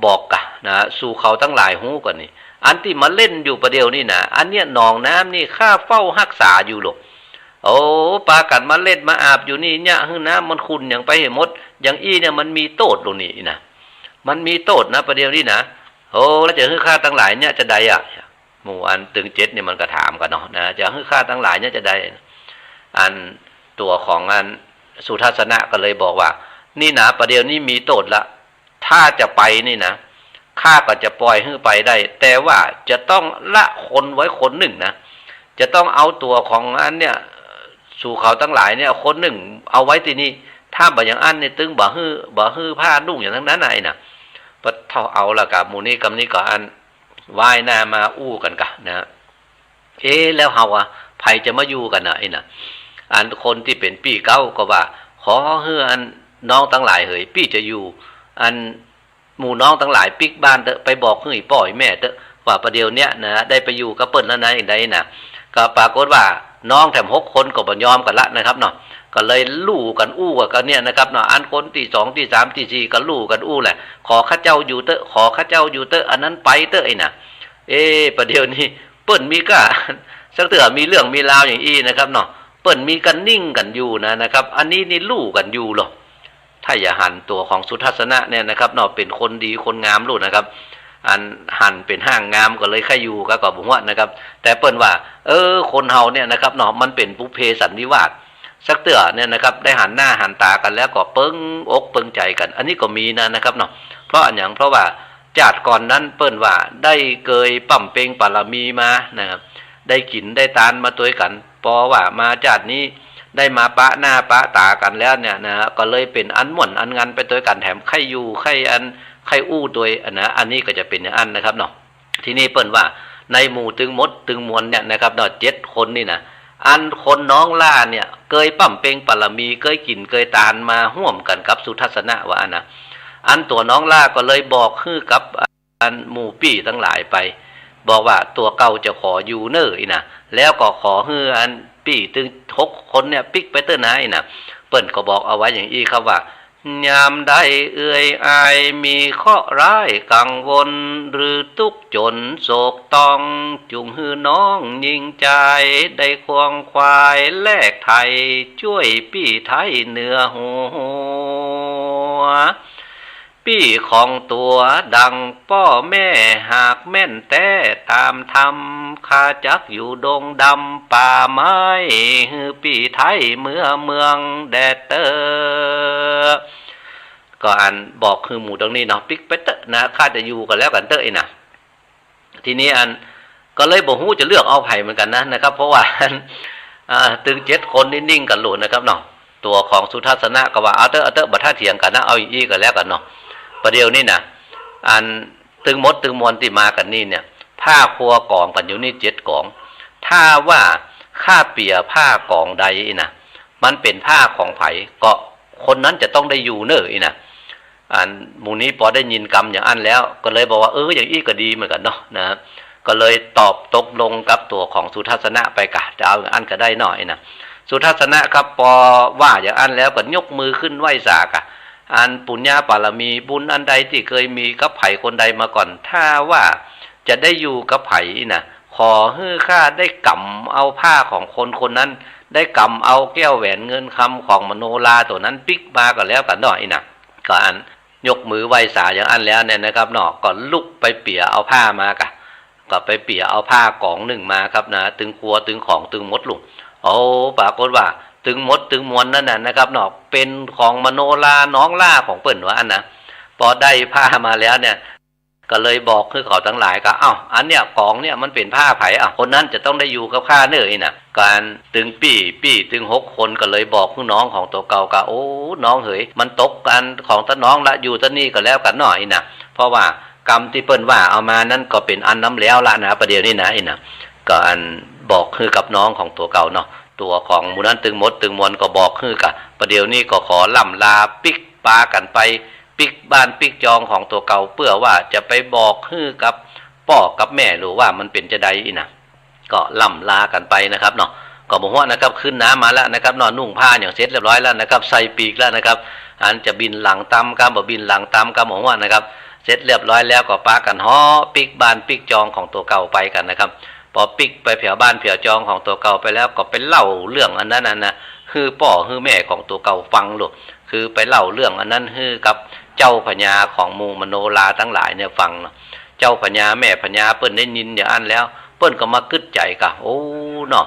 บอกกะนะ สู่เขาตังหลายฮู้ก่อนนี่ อันตี้มาเล่นอยู่ประเดี๋ยวนี้นะ อันเนี้ยหนองน้ำนี่ข้าเฝ้าฮักษาอยู่โลด โอ้ ปากั๋นมาเล่นมาอาบอยู่นี่ เยียะหื้อน้ำมันขุ่นหยังไปหื้อหมด อย่างอี้เนี่ยมันมีโต้ษโลดนี่นะ มันมีโต้ษนะประเดี๋ยวนี้นะ โอ้ แล้วจะหื้อข้าตังหลายเยียะจาใดอะ หมู่อันตึงเจ็ดนี่มันก็ถามกั๋นเนาะนะ จะหื้อข้าตังหลายเยียะจาใด อันตั๋วของอันสุทัศนะก็เลยบอกว่า นี่นะ ประเดี๋ยวนี้มีโต้ษละ ถ้าจะไปนี่นะ ข้าก็จะปล่อยหื้อไปได้ แต่ว่าจะต้องละคนไว้คนนึ่งนะ จะต้องเอาตั๋วของอันเนี่ย สู่เขาตังหลายเนี่ย คนนึ่งเอาไว้ตี้นี่ ถ้าบ่อย่างอั้นนี่ตึงบ่หื้อ บ่หื้อผ้านุ่งอย่างตังนั้นนะอี้นะ ปะเฒ่า เอาละกะ หมู่นี้กำนี้ก็อัน ว่ายหน้ามาอู้กั๋นกะนะ เอ๊ะ แล้วเฮาอะ ใผจะมาอยู่กั๋นนะอี้นะ อันคนตี้เป๋นปี้เก๊าก็ว่า ขอหื้ออันน้องตังหลายเหย ปี้จะอยู่ อันหมู่น้องตังหลายปิ๊กบ้านเต๊อะ ไปบอกหื้ออี่ป้ออี่แม่เต๊อะ ว่าประเดี๋ยวเนี้ยนะ ได้ไปอยู่กับเปิ้นแล้วนะ อย่างใดนะ ก็ปรากฏว่าน้องแถมหกคนก็บ่ยอมกั๋นละนะครับเนาะ ก็เลยลู่กั๋นอู้กั๋นเนี่ยนะครับเนาะ อันคนตี้สองตี้สามตี้สี่ก็ลู่กั๋นอู้แหละ ขอข้าเจ้าอยู่เต๊อะ ขอข้าเจ้าอยู่เต๊อะ อันนั้นไปเต๊อะอี้นะ เอ๊ะ ประเดี๋ยวนี้เปิ้นมีก้า สักเตื้อมีเรื่องมีราวอย่างอี้นะครับเนาะ เปิ้นมีก้านิ่งกั๋นอยู่นะ นะครับ อันนี้นี่ลู่กั๋นอยู่โลด ถ้าอย่าหันตั๋วของสุทัศนะเนี่ยนะครับเนาะ เป๋นคนดีคนงามโลดนะครับ อันหันเป๋นห้างงามก็เลยใค่อยู่กาก็บ่ฮู้นะครับ แต่เปิ้นว่า เออ คนเฮาเนี่ยนะครับเนาะ มันเป๋นปุพเพสันนิวาส สักเตื้อเนี่ยนะครับ ได้หันหน้าหันต๋ากั๋นแล้วก็เปิงอกเปิงใจ๋กั๋น อันนี้ก็มีนะ นะครับเนาะ เพราะอะหยัง เพราะว่า จาติก่อนนั้นเปิ้นว่าได้เกยบำเพ็ญบารมีมานะครับ ได้กิ๋นได้ตานมาตวยกั๋น ปอว่ามาจาตินี้ได้มาปะหน้าปะต๋ากั๋นแล้วเนี่ยนะ ก็เลยเป๋นอันม่วนอันงันไปตวยกั๋น แถมใค่อยู่ใค่อันใค่อู้ตวยอะนะ อันนี้ก็จะเป๋นอย่างอั้นนะครับเนาะ ทีนี้เปิ้นว่าในหมู่ตึงหมดตึงมวลเนี่ยนะครับเนาะ เจ็ดคนนี่นะ อันคนน้องหล้าเนี่ยเกยบำเพ็ญบารมี เกยกิ๋นเกยตานมาฮ่วมกั๋นกับสุทัศนะว่าอั้นนะ อันตั๋วน้องหล้าก็เลยบอกหื้อกับ อันหมู่ปี้ตังหลายไป บอกว่าตั๋วเก่าจะขออยู่เน่ออี้นะ แล้วก็ขอหื้ออันปี้ตึงหกคนเนี่ยปิ๊กไปเต๊อะนาอี้นะ เปิ้นก็บอกเอาไว้อย่างอี้ครับว่า ยามใดเอื่อยอายมีเคราะห์ร้ายกังวล หรือตุ๊กข์จ๋นโศกต้อง จุ่งหื้อน้องญิงจายได้ควงควายแลกไถ่ จ้วยปี้ไท้เหนือหัว ปี้ของตั๋วดังป้อแม่หากแม่นแต๊ต๋ามธรรม ข้าจักอยู่ดงดำป่าไม้ หื้อปี้ไท้เมือเมืองแดดเต๊อะ ก็อันบอกคือหมู่ตรงนี้เนาะ ปิ๊กไปเต๊อะนะ ข้าจะอยู่ก็แล้วกั๋นเต๊อะอี้นะ ทีนี้อันก็เลยบ่ฮู้จะเลือกเอาใผเหมือนกั๋นนะ นะครับ เพราะว่า อ่า ตึงเจ็ดคนนี่นิ่งกั๋นหลูนะครับเนาะ ตั๋วของสุทัศนะก็ว่า เอาเต๊อะ เอาเต๊อะ บ่ถ้าเถียงกั๋นนะ เอาอย่างอี้ก็แล้วกั๋นเนาะ ประเดี๋ยวนี้นะ อันตึงหมดตึงมวลตี้มากั๋นนี่เนี่ย ผ้าครัวก๋องกั๋นอยู่นี่เจ็ดก๋อง ถ้าว่าข้าเปียผ้าก๋องใดอี้นะ มันเป๋นผ้าของใผ ก็คนนั้นจะต้องได้อยู่เน่ออี้นะ อันหมู่นี้ปอได้ยินกำอย่างอั้นแล้ว ก็เลยบอกว่า เออ อย่างอี้ก็ดีเหมือนกั๋นเนาะ นะ ก็เลยตอบตกลงกับตั๋วของสุทัศนะไปกะ จะเอาอย่างอั้นก็ได้เนาะอี้นะ สุทัศนะครับ ปอว่าอย่างอั้นแล้วก็ยกมือขึ้นไหว้สากะ อันปุญญาบารมีบุญอันใดตี้เกยมีกับใผคนใดมาก่อน ถ้าว่าจะได้อยู่กับใผอี้นะ ขอหื้อข้าได้ก๋ำเอาผ้าของคนคนนั้น ได้ก๋ำเอาแก้วแหวนเงินคำของมโนราตั๋วนั้นปิ๊กมาก็แล้วกั๋นเนาะอี้นะ ก็อันยกมือไหว้สาอย่างอั้นแล้วเนี่ยนะครับเนาะ ก็ลุกไปเปียเอาผ้ามากะ ก็ไปเปียเอาผ้าก๋องนึ่งมาครับนะ ตึงครัวตึงของตึงหมดลุ โอ้ ปรากฏว่าตึงหมดตึงมวลนั้นน่ะนะครับเนาะ เป๋นของมโนราน้องหล้าของเปิ้นว่าอั้นนะ ปอได้ผ้ามาแล้วเนี่ย ก็เลยบอกหื้อเขาตังหลายกะ เอ้า อันเนี่ยก๋องเนี่ยมันเป๋นผ้าใผ อ่ะ คนนั้นจะต้องได้อยู่กับข้าเน่ออี้นะ ก๋านตึงปี้ ปี้ตึงหกคนก็เลยบอกหื้อน้องของตั๋วเก่ากะ โอ้ น้องเหย มันตกก๋านของตาน้องละ อยู่ตะนี่ก็แล้วกั๋นเนาะอี้นะ เพราะว่ากำตี้เปิ้นว่าเอามานั้นก็เป๋นอันน้ำแล้วละนะ ประเดี๋ยวนี้นะอี้นะ ก็อันบอกหื้อกับน้องของตั๋วเก่าเนาะ ตั๋วของหมู่นั้นตึงหมดตึงมวลก็บอกหื้อกะ ประเดี๋ยวนี้ก็ขอล่ำลาปิ๊กปากั๋นไป ปิ๊กบ้านปิ๊กจองของตั๋วเก่า เปื้อว่าจะไปบอกหื้อกับป้อกับแม่ลูว่ามันเป๋นจาใดอี้นะ ก็ล่ำลากั๋นไปนะครับเนาะ ก็บ่ฮั่วนะครับ ขึ้นน้ำมาแล้วนะครับเนาะ นุ่งผ้าอย่างเสร็จเรียบร้อยแล้วนะครับ ใส่ปีกแล้วนะครับ อันจะบินหลังต๋ามกำบ่บินหลังต๋ามกำบ่ฮั่วนะครับ เสร็จเรียบร้อยแล้วก็ปากั๋นเหาะปิ๊กบ้านปิ๊กจองของตั๋วเก่าไปกั๋นนะครับ ปอปิ๊กไปแผวบ้านแผวจองของตั๋วเก่าไปแล้ว ก็ไปเล่าเรื่องอันนั้นน่ะนะ หื้อป้อหื้อแม่ของตั๋วเก่าฟังลู คือไปเล่าเรื่องอันนั้นหื้อกับเจ้าพญาของหมู่มโนราตังหลายเนี่ยฟังเนาะ เจ้าพญาแม่พญาเปิ้นได้ยินอย่างอั้นแล้ว เปิ้นก็มากึ๊ดใจ๋กะ โอ้ เนาะ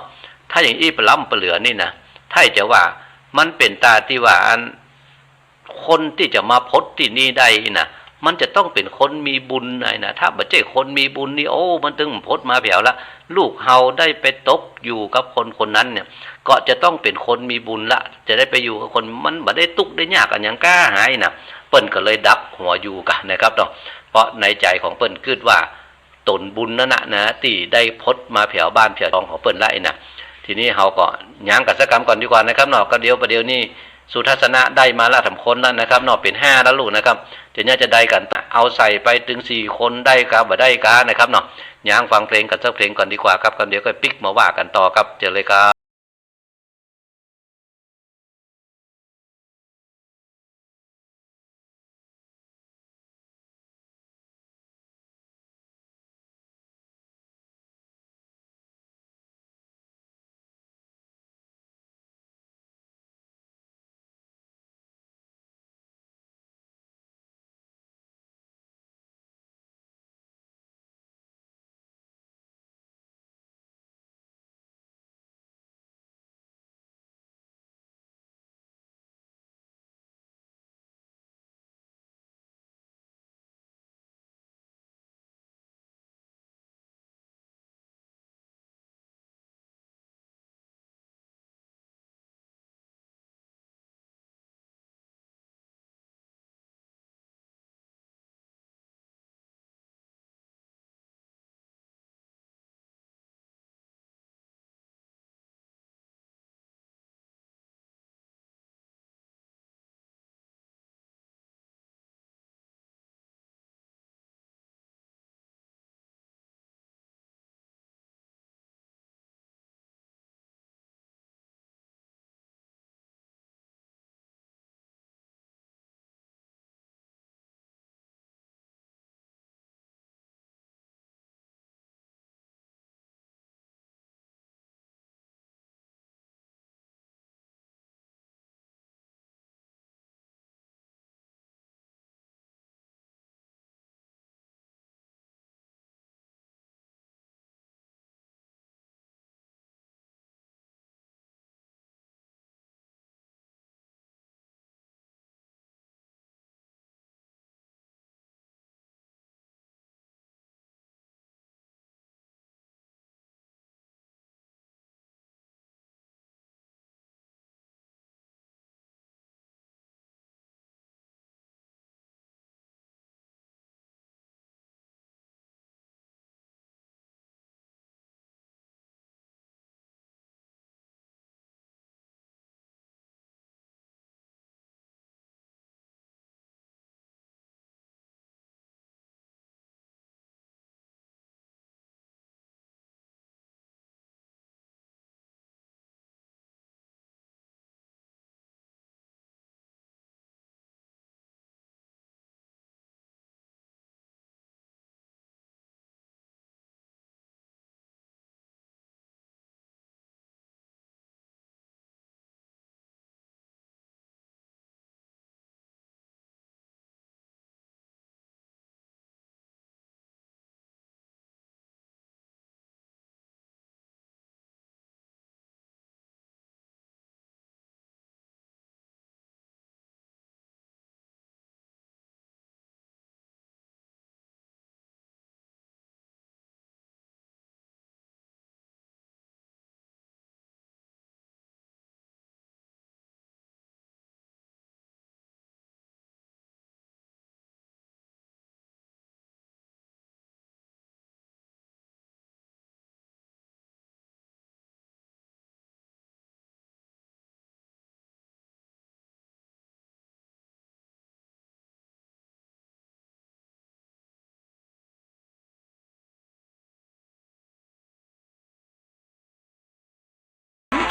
ถ้าอย่างอี้ปะล้ำปะเหลือนี่นะ ถ้าจะว่ามันเป๋นต๋าตี้ว่าอัน คนตี้จะมาพดตี้นี่ได้นะ มันจะต้องเป๋นคนมีบุญนะ ถ้าบ่ใจ้คนมีบุญนี่ โอ้ มันตึงพดมาแผวละ ลูกเฮาได้ไปตกอยู่กับคนคนนั้นเนี่ย ก็จะต้องเป๋นคนมีบุญละ จะได้ไปอยู่กับคน มันบ่ได้ตุ๊กข์ได้ยากอันหยังก้าหายนะ เปิ้นก็เลยดักหัวอยู่กั๋นนะครับเนาะ เพราะในใจ๋ของเปิ้นกึ๊ดว่า ต๋นบุญนั้นน่ะนะ ตี้ได้พดมาแผวบ้านแผวจองของเปิ้นละอี้นะ ทีนี้เฮาก็ย้างกั๋นสักกำก่อนดีกว่านะครับเนาะ ก็เดี๋ยวประเดี๋ยวนี้สุทัศนะได้มาละสามคนแล้วนะครับเนาะ เป๋นห้าแล้วลูนะครับ จะเนี่ยจะได้กั๋น เอาใส่ไปตึงสี่คนได้กาบ่ได้กานะครับเนาะ ย้างฟังเพลงกั๋นสักเพลงก่อนดีกว่าครับ กำเดี๋ยวก็ปิ๊กมาว่ากั๋นต่อครับ เจิญเลยครับ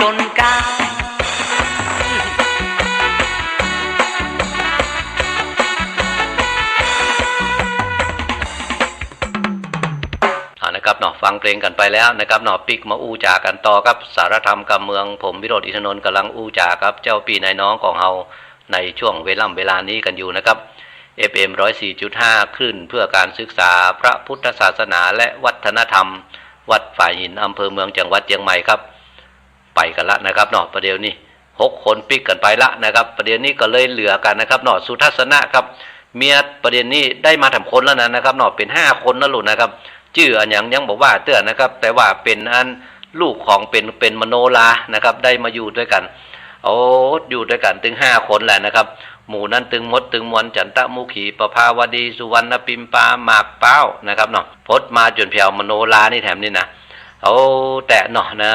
คนกลาง เอานะครับเนาะ ฟังเพลงกั๋นไปแล้วนะครับเนาะ ปิ๊กมาอู้จ๋ากั๋นต่อกับสารธรรมกำเมือง ผมวิโรจน์ อินทนนท์ ก่ำลังอู้จ๋ากับเจ้าปี้นายน้องของเฮา ในช่วงเวล่ำเวลานี้กั๋นอยู่นะครับ เอฟเอ็ม ร้อยสี่จุดห้า คลื่นเพื่อการศึกษาพระพุทธศาสนาและวัฒนธรรม วัดฝายหิน อำเภอเมือง จังหวัดเจียงใหม่ครับ ไปกั๋นละนะครับเนาะ ประเดี๋ยวนี้หกคนปิ๊กกั๋นไปละนะครับ ประเดี๋ยวนี้ก็เลยเหลือกั๋นนะครับเนาะ สุทัศนะครับ เมียประเดี๋ยวนี้ได้มาสามคนแล้วนะ นะครับเนาะ เป๋นห้าคนนะลูกนะครับ จื้ออะหยังยังบ่ว่าเตื้อนะครับ แต่ว่าเป๋นอันลูกของเป๋น เป๋นมโนรานะครับ ได้มาอยู่ตวยกั๋น โอ้ อยู่ตวยกั๋นตึงห้าคนแหละนะครับ หมู่นั้นตึงหมดตึงมวล จันตมุขี ประภาวดี สุวรรณปิมปา หมากพร้าวนะครับเนาะ พดมาจ๋นแผวมโนรานี่แถมนี่นะ โอ้ แต่เนาะนะ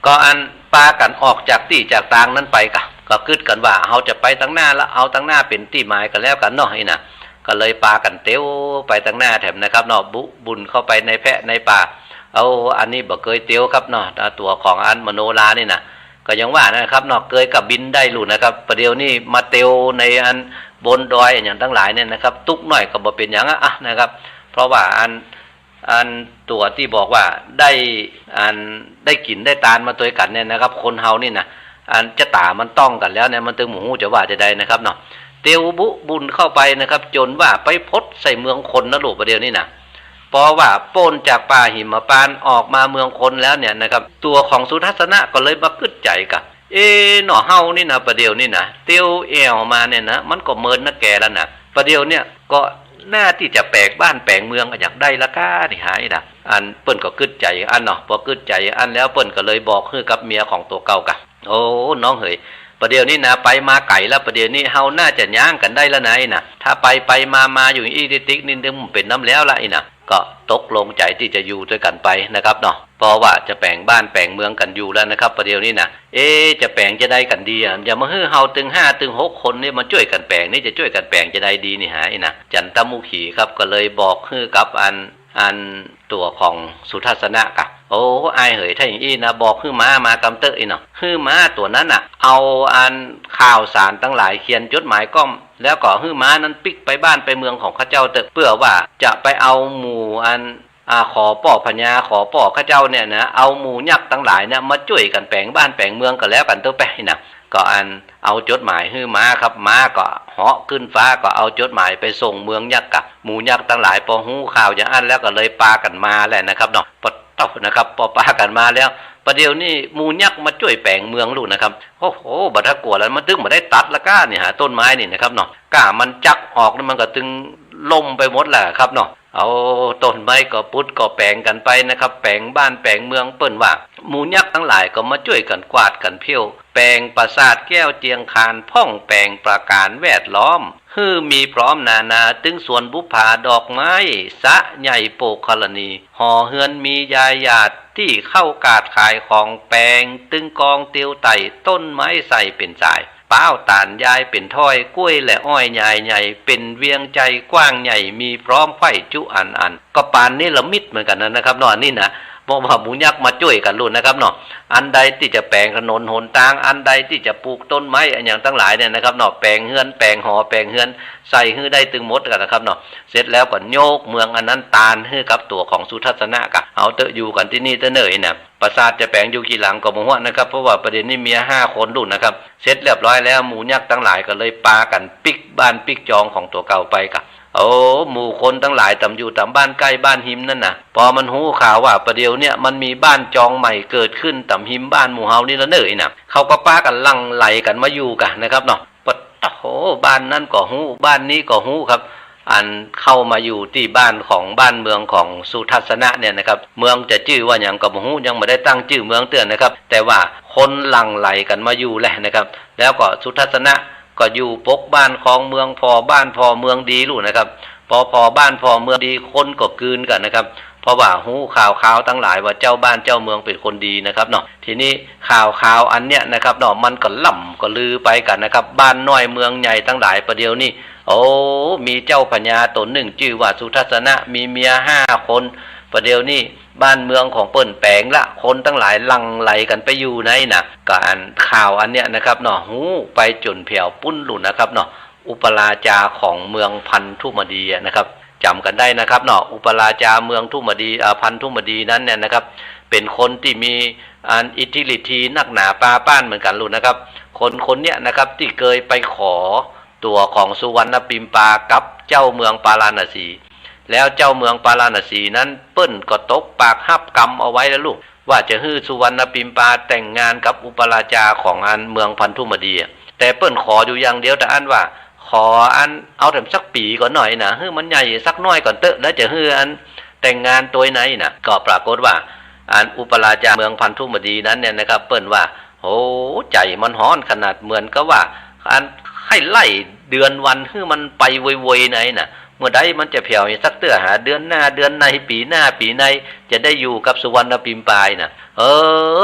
ก็อันปากั๋นออกจากตี้จากตางนั้นไปกะ ก็กึ๊ดกั๋นว่าเฮาจะไปตังหน้าละ เอาตังหน้าเป๋นตี้หมายกั๋นแล้วกั๋นเนาะ อี้นะ ก็เลยปากั๋นเตียวไปตังหน้าแถมนะครับเนาะ บุ บุ่นเข้าไปในแพะในป่า เอา อันนี้บ่เกยเตียวครับเนาะ ตั๋วของอันมโนรานี่นะ ก็ยังว่านะครับเนาะ เกยก็บินได้ลูกนะครับ ประเดี๋ยวนี้มาเตียวในอันบนดอยอะหยังตังหลายเนี่ยนะครับ ตุ๊กน้อยก็บ่เป๋นหยังอะ อะนะครับ เพราะว่าอัน อันตั๋วตี้บอกว่าได้ อันได้กิ๋นได้ตานมาตวยกั๋นเนี่ยนะครับ คนเฮานี่นะ อันจะต๋ามันต้องกั๋นแล้วเนี่ย มันตึงบ่ฮู้จะว่าจะใดนะครับเนาะ เตียวบุบุ่นเข้าไปนะครับ จ๋นว่าไปพดใส่เมืองคนนะลูก ประเดี๋ยวนี้นะ ปอว่าป๊นจากป่าหิมพานต์ออกมาเมืองคนแล้วเนี่ยนะครับ ตั๋วของสุทัศนะก็เลยมากึ๊ดใจ๋กะ เอ หน่อเฮานี่นะ ประเดี๋ยวนี้นะ เตียวแอ่วมาเนี่ยนะ มันก็เมินนักแกแล้วนะ ประเดี๋ยวเนี่ยก็น่าตี้จะแป๋งบ้านแป๋งเมืองอะหยังได้ละก้านี่หาอี้นะ อันเปิ้นก็กึ๊ดใจ๋อันเนาะ ปอกึ๊ดใจ๋อันแล้วเปิ้นก็เลยบอกหื้อกับเมียของตั๋วเก่ากะ โอ้ น้องเหย ประเดี๋ยวนี้นะ ไปมาไก๋แล้ว ประเดี๋ยวนี้เฮาน่าจะย้างกั๋นได้แล้วนะอี้นะ ถ้าไปไปมามาอยู่อี้ติ๊กๆ นี่มันเป๋นน้ำแล้วละอี้นะ ก็ตกลงใจ๋ตี้จะอยู่ตวยกั๋นไปนะครับเนาะ ปอว่าจะแป๋งบ้านแป๋งเมืองกั๋นอยู่แล้วนะครับ ประเดี๋ยวนี้นะ เอ จะแป๋งจะใดกั๋นดีอะ จะมาหื้อเฮาตึงห้าตึงหกคนนี่มาจ้วยกั๋นแป๋งนี่ จะจ้วยกั๋นแป๋งจะใดดีนี่หาอี้นะ จันตมุขีครับ ก็เลยบอกหื้อกับอัน อันตั๋วของสุทัศนะกะ โอ้ อ้ายเหย ถ้าอย่างอี้นะ บอกหื้อม้ามากำเต๊อะอี้เนาะ หื้อม้าตั๋วนั้นน่ะ เอาอันข่าวสารตังหลายเขียนจดหมายก้อม แล้วก็หื้อม้านั้นปิ๊กไปบ้านไปเมืองของข้าเจ้าเต๊อะ เปื้อว่าจะไปเอาหมู่อัน อ่า ขอป้อพญา ขอป้อข้าเจ้าเนี่ยนะ เอาหมู่ยักษ์ตังหลายเนี่ยมาจ้วยกั๋นแป๋งบ้านแป๋งเมืองกั๋นแล้วกั๋นเต๊อะแปะอี้นะ ก็อันเอาจดหมายหื้อม้าครับ ม้าก็เหาะขึ้นฟ้า ก็เอาจดหมายไปส่งเมืองยักษ์กะ หมู่ยักษ์ตังหลายปอฮู้ข่าวอย่างอั้นแล้วก็เลยปากั๋นมาแหละนะครับเนาะ ปอเต๊านะครับ ปอปากั๋นมาแล้ว ประเดี๋ยวนี้หมู่ยักษ์มาจ้วยแป๋งเมืองลูกนะครับ โอ้โห บ่ถ้ากลัวแล้ว มันตึงบ่ได้ตัดละก้านี่หาต้นไม้นี่นะครับเนาะ ก้ามันจักออกนี่มันก็ตึงล้มไปหมดแหละครับเนาะ เอาต้นไม้ก็ปุดก็แป๋งกั๋นไปนะครับ แป๋งบ้านแป๋งเมือง เปิ้นว่าหมู่ยักษ์ตังหลายก็มาจ้วยกั๋นกวาดกั๋นเผี้ยว แป๋งปราสาทแก้วเจียงคาน พ่องแป๋งประก๋านแวดล้อม หื้อมีพร้อมนานา ตึงสวนบุปผาดอกไม้ สระใหญ่โปกขรณี หอเฮือนมียายหยาด ตี้เข้ากาดขายของ แป๋งตึงกองเตียวไต่ ต้นไม้ใส่เป๋นสาย ป๊าวต๋าลยายเป๋นถ้อย กล้วยและอ้อยยายใหญ่ เป๋นเวียงใจ๋กว้างใหญ่ มีพร้อมไขว่จุอันอัน ก็ปานเนรมิตเหมือนกั๋นนะครับเนาะ อันนี้นะ เพราะว่าหมู่ยักษ์มาจ้วยกั๋นลูกนะครับเนาะ อันใดตี้จะแป๋งถนนหนตาง อันใดตี้จะปลูกต้นไม้อะหยังตังหลายเนี่ยนะครับเนาะ แป๋งเฮือน แป๋งหอ แป๋งเฮือน ใส่หื้อได้ตึงหมดกั๋นนะครับเนาะ เสร็จแล้วก็ยกเมืองอันนั้นตานหื้อกับตั๋วของสุทัศนะกะ เอาเต๊อะ อยู่กั๋นตี้นี่เต๊อะเน่ออี้นะ ปราสาทจะแป๋งอยู่กี่หลังก็บ่ฮู้นะครับ เพราะว่าประเดี๋ยวนี้เมียห้าคนลูกนะครับ เสร็จเรียบร้อยแล้ว หมู่ยักษ์ตังหลายก็เลยปากั๋นปิ๊กบ้านปิ๊กจองของตั๋วเก่าไปกะ โอ้ หมู่คนตังหลายต๋ามอยู่ต๋ามบ้านใก้บ้านฮิมนั่นนะ ปอมันฮู้ข่าวว่าประเดี๋ยวเนี่ยมันมีบ้านจองใหม่เกิดขึ้นต๋ามฮิมบ้านหมู่เฮานี่ละเน่ออี้นะ เขาก็ปากั๋นหลั่งไหลกั๋นมาอยู่กะนะครับเนาะ ปะโถ บ้านนั้นก็ฮู้ บ้านนี้ก็ฮู้ครับ อันเข้ามาอยู่ตี้บ้านของบ้านเมืองของสุทัศนะเนี่ยนะครับ เมืองจะจื้อว่าหยังก็บ่ฮู้ ยังบ่ได้ตั้งจื้อเมืองเตื้อนะครับ แต่ว่าคนหลั่งไหลกั๋นมาอยู่แหละนะครับ แล้วก็สุทัศนะก็อยู่ปกบ้านครองเมือง ผ่อบ้านผ่อเมืองดีลูกนะครับ ปอผ่อบ้านผ่อเมืองดี คนก็กืนกั๋นนะครับ เพราะว่าฮู้ข่าวคราวตังหลายว่าเจ้าบ้านเจ้าเมืองเป๋นคนดีนะครับเนาะ ทีนี้ข่าวคราวอันเนี้ยนะครับเนาะ มันก็ล่ำก็ลือไปกั๋นนะครับ บ้านน้อยเมืองใหญ่ตังหลายประเดี๋ยวนี้ โอ้ มีเจ้าพญาต๋นนึ่งจื้อว่าสุทัศนะ มีเมียห้าคน ประเดี๋ยวนี้บ้านเมืองของเปิ้นแป๋งละ คนตังหลายหลั่งไหลกั๋นไปอยู่ไหนน่ะ ก็อันข่าวอันเนี้ยนะครับเนาะ ฮู้ไปจ๋นแผวปุ้นลุนนะครับเนาะ อุปราชาของเมืองพันธุมดีอะนะครับ จ๋ำกั๋นได้นะครับเนาะ อุปราชาเมืองธุมดี อ่า พันธุมดีนั้นเนี่ยนะครับ เป๋นคนตี้มีอันอิทธิฤทธีนักหนาปาป๊านเหมือนกั๋นลุนนะครับ คนคนเนี้ยนะครับ ตี้เกยไปขอตั๋วของสุวรรณปิมปากับเจ้าเมืองปาราณสี แล้วเจ้าเมืองปาราณสีนั้นเปิ้นก็ตกปากฮับกำเอาไว้แล้วลุ ว่าจะหื้อสุวรรณปิมปาแต่งงานกับอุปราชาของอันเมืองพันธุมดีอะ แต่เปิ้นขออยู่อย่างเดียวเต้าอั้นว่า ขออันเอาแถมสักปี๋ก่อนหน้อยน่ะ หื้อมันใหญ่สักหน้อยก่อนเต๊อะ แล้วจะหื้ออันแต่งงานตวยในน่ะ ก็ปรากฏว่าอันอุปราชาเมืองพันธุมดีนั้นเนี่ยนะครับ เปิ้นว่า โอ้ ใจ๋มันฮ้อนขนาดเหมือนกับว่า อันใค่ไล่เดือนวันหื้อมันไปโวยๆ ในน่ะ เมื่อใดมันจะแผวสักเตื้อหา เดือนหน้าเดือนใน ปี๋หน้าปี๋ใน จะได้อยู่กับสุวรรณปิมปาน่ะ เอ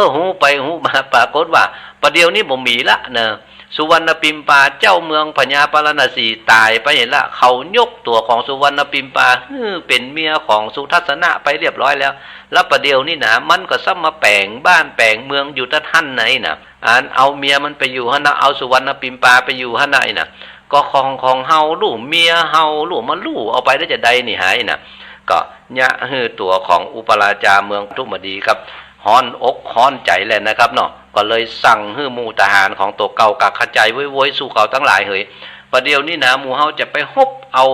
อ ฮู้ไปฮู้มา ปรากฏว่าประเดี๋ยวนี้บ่มีละนะ สุวรรณปิมปาเจ้าเมืองพญาปาราณสีต๋ายไปละ เขายกตั๋วของสุวรรณปิมปาหื้อเป๋นเมียของสุทัศนะไปเรียบร้อยแล้ว แล้วประเดี๋ยวนี้นะ มันก็ซ้ำมาแป๋งบ้านแป๋งเมืองอยู่ตะหั้นในน่ะ อันเอาเมียมันไปอยู่หั้นนะ เอาสุวรรณปิมปาไปอยู่หั้นนะ ไอ้น่ะ ก็ของของเฮาลู่ เมียเฮาลู่ มาลู่เอาไปแล้วจะใดนี่หา ไอ้น่ะ ก็เยียะหื้อตั๋วของอุปราชาเมืองพันธุมดีครับ ฮ้อนอกฮ้อนใจ๋แหละนะครับเนาะ ก็เลยสั่งหื้อหมู่ทหารของตั๋วเก่ากักขะจายโวยๆ สู้เขาตังหลายเหย ประเดี๋ยวนี้นะ หมู่เฮาจะไปฮบเอา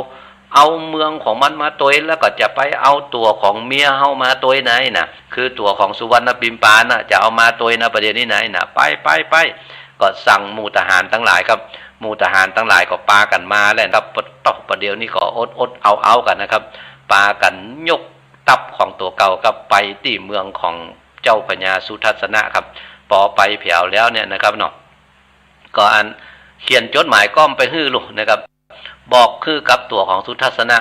เอาเมืองของมันมาตวย แล้วก็จะไปเอาตั๋วของเมียเฮามาตวยในน่ะ คือตั๋วของสุวรรณปิมปาน่ะ จะเอามาตวยนะ ประเดี๋ยวนี้ในน่ะ ไป ไป ไป ก็สั่งหมู่ทหารตังหลายครับ หมู่ทหารตังหลายก็ปากั๋นมาแหละครับ ตอกประเดี๋ยวนี้ก็อดอดเอาเอากั๋นนะครับ ปากั๋นยกตับของตั๋วเก่าครับ ไปตี้เมืองของเจ้าพญาสุทัศนะครับ ปอไปแผวแล้วเนี่ยนะครับเนาะ ก็อันเขียนจดหมายก้อมไปหื้อลุนะครับ บอกคือกับตั๋วของสุทัศนะ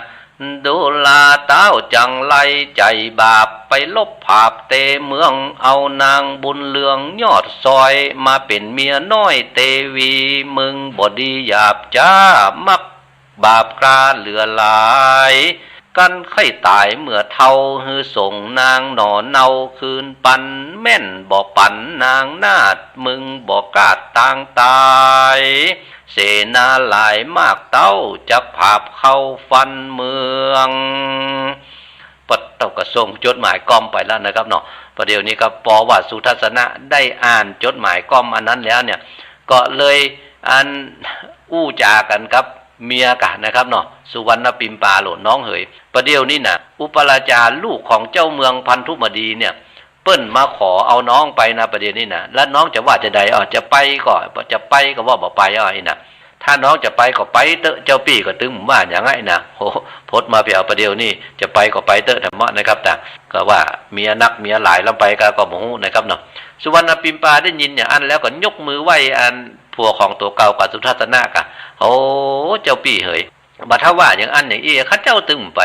ดูราเต้าจั่งไรใจ๋บาป ไปลบผาบเตเมือง เอานางบุญเรืองยอดซอย มาเป๋นเมียน้อยเตวี มึงบ่ดีหยาบจ๊า มักบาปกล้าเหลือหลาย กันใค่ต๋ายเมื่อเฒ่า หื้อส่งนางหน่อเนาคืนปัน แม่นบ่ปันนางนาฏ มึงบ่กล้าตางต๋าย เสนาหลายมากเต้า จักผาบเข้าฟันเมือง ปะเต้าก็ส่งจดหมายก้อมไปแล้วนะครับเนาะ ประเดี๋ยวนี้ก็ปอว่าสุทัศนะได้อ่านจดหมายก้อมอันนั้นแล้วเนี่ย ก็เลยอันอู้จ๋ากั๋นกับเมียก่ะนะครับเนาะ สุวรรณปิมปาโหลน้องเหย ประเดี๋ยวนี้น่ะ อุปราชาลูกของเจ้าเมืองพันธุมดีเนี่ย เปิ้นมาขอเอาน้องไปนะ ประเดี๋ยวนี้นะ แล้วน้องจะว่าจะใด อ้อ จะไปก็ จะไปก็ว่าบ่ไป อ้อ ไอ้น่ะ ถ้าน้องจะไปก็ไปเต๊อะ เจ้าปี้ก็ตึงบ่ว่าหยัง ไอ้น่ะ โห พดมาแผวประเดี๋ยวนี้ จะไปก็ไปเต๊อะ ธรรมะนะครับ แต่ก็ว่าเมียนักเมียหลายลำไปก็ ก็บ่ฮู้นะครับเนาะ สุวรรณปิมปาได้ยินอย่างอั้นแล้วก็ยกมือไหว้อันผัวของตั๋วเก่ากับสุทัศนะก่ะ โอ้ เจ้าปี้เหย บ่ถ้าว่าอย่างอั้นอย่างอี้ ข้าเจ้าตึงบ่ไป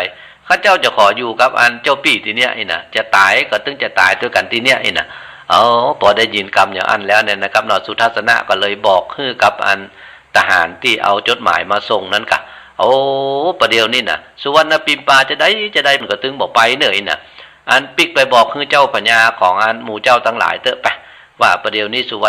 ข้าเจ้าจะขออยู่กับอันเจ้าปี้ตี้เนี้ยอี้น่ะ จะต๋ายก็ตึงจะต๋ายตวยกั๋นตี้เนี้ยอี้น่ะ เอ้า ปอได้ยินกำอย่างอั้นแล้วเนี่ยนะครับเนาะ สุทัศนะก็เลยบอกหื้อกับอันทหารตี้เอาจดหมายมาส่งนั้นก่ะ โอ้ ประเดี๋ยวนี้น่ะ สุวรรณปิมปาจะใดจะใดมันก็ตึงบ่ไปเน่ออี้น่ะ อันปิ๊กไปบอกหื้อเจ้าพญาของอันหมู่เจ้าตังหลายเต๊อะไป ว่าประเดี๋ยวนี้สุว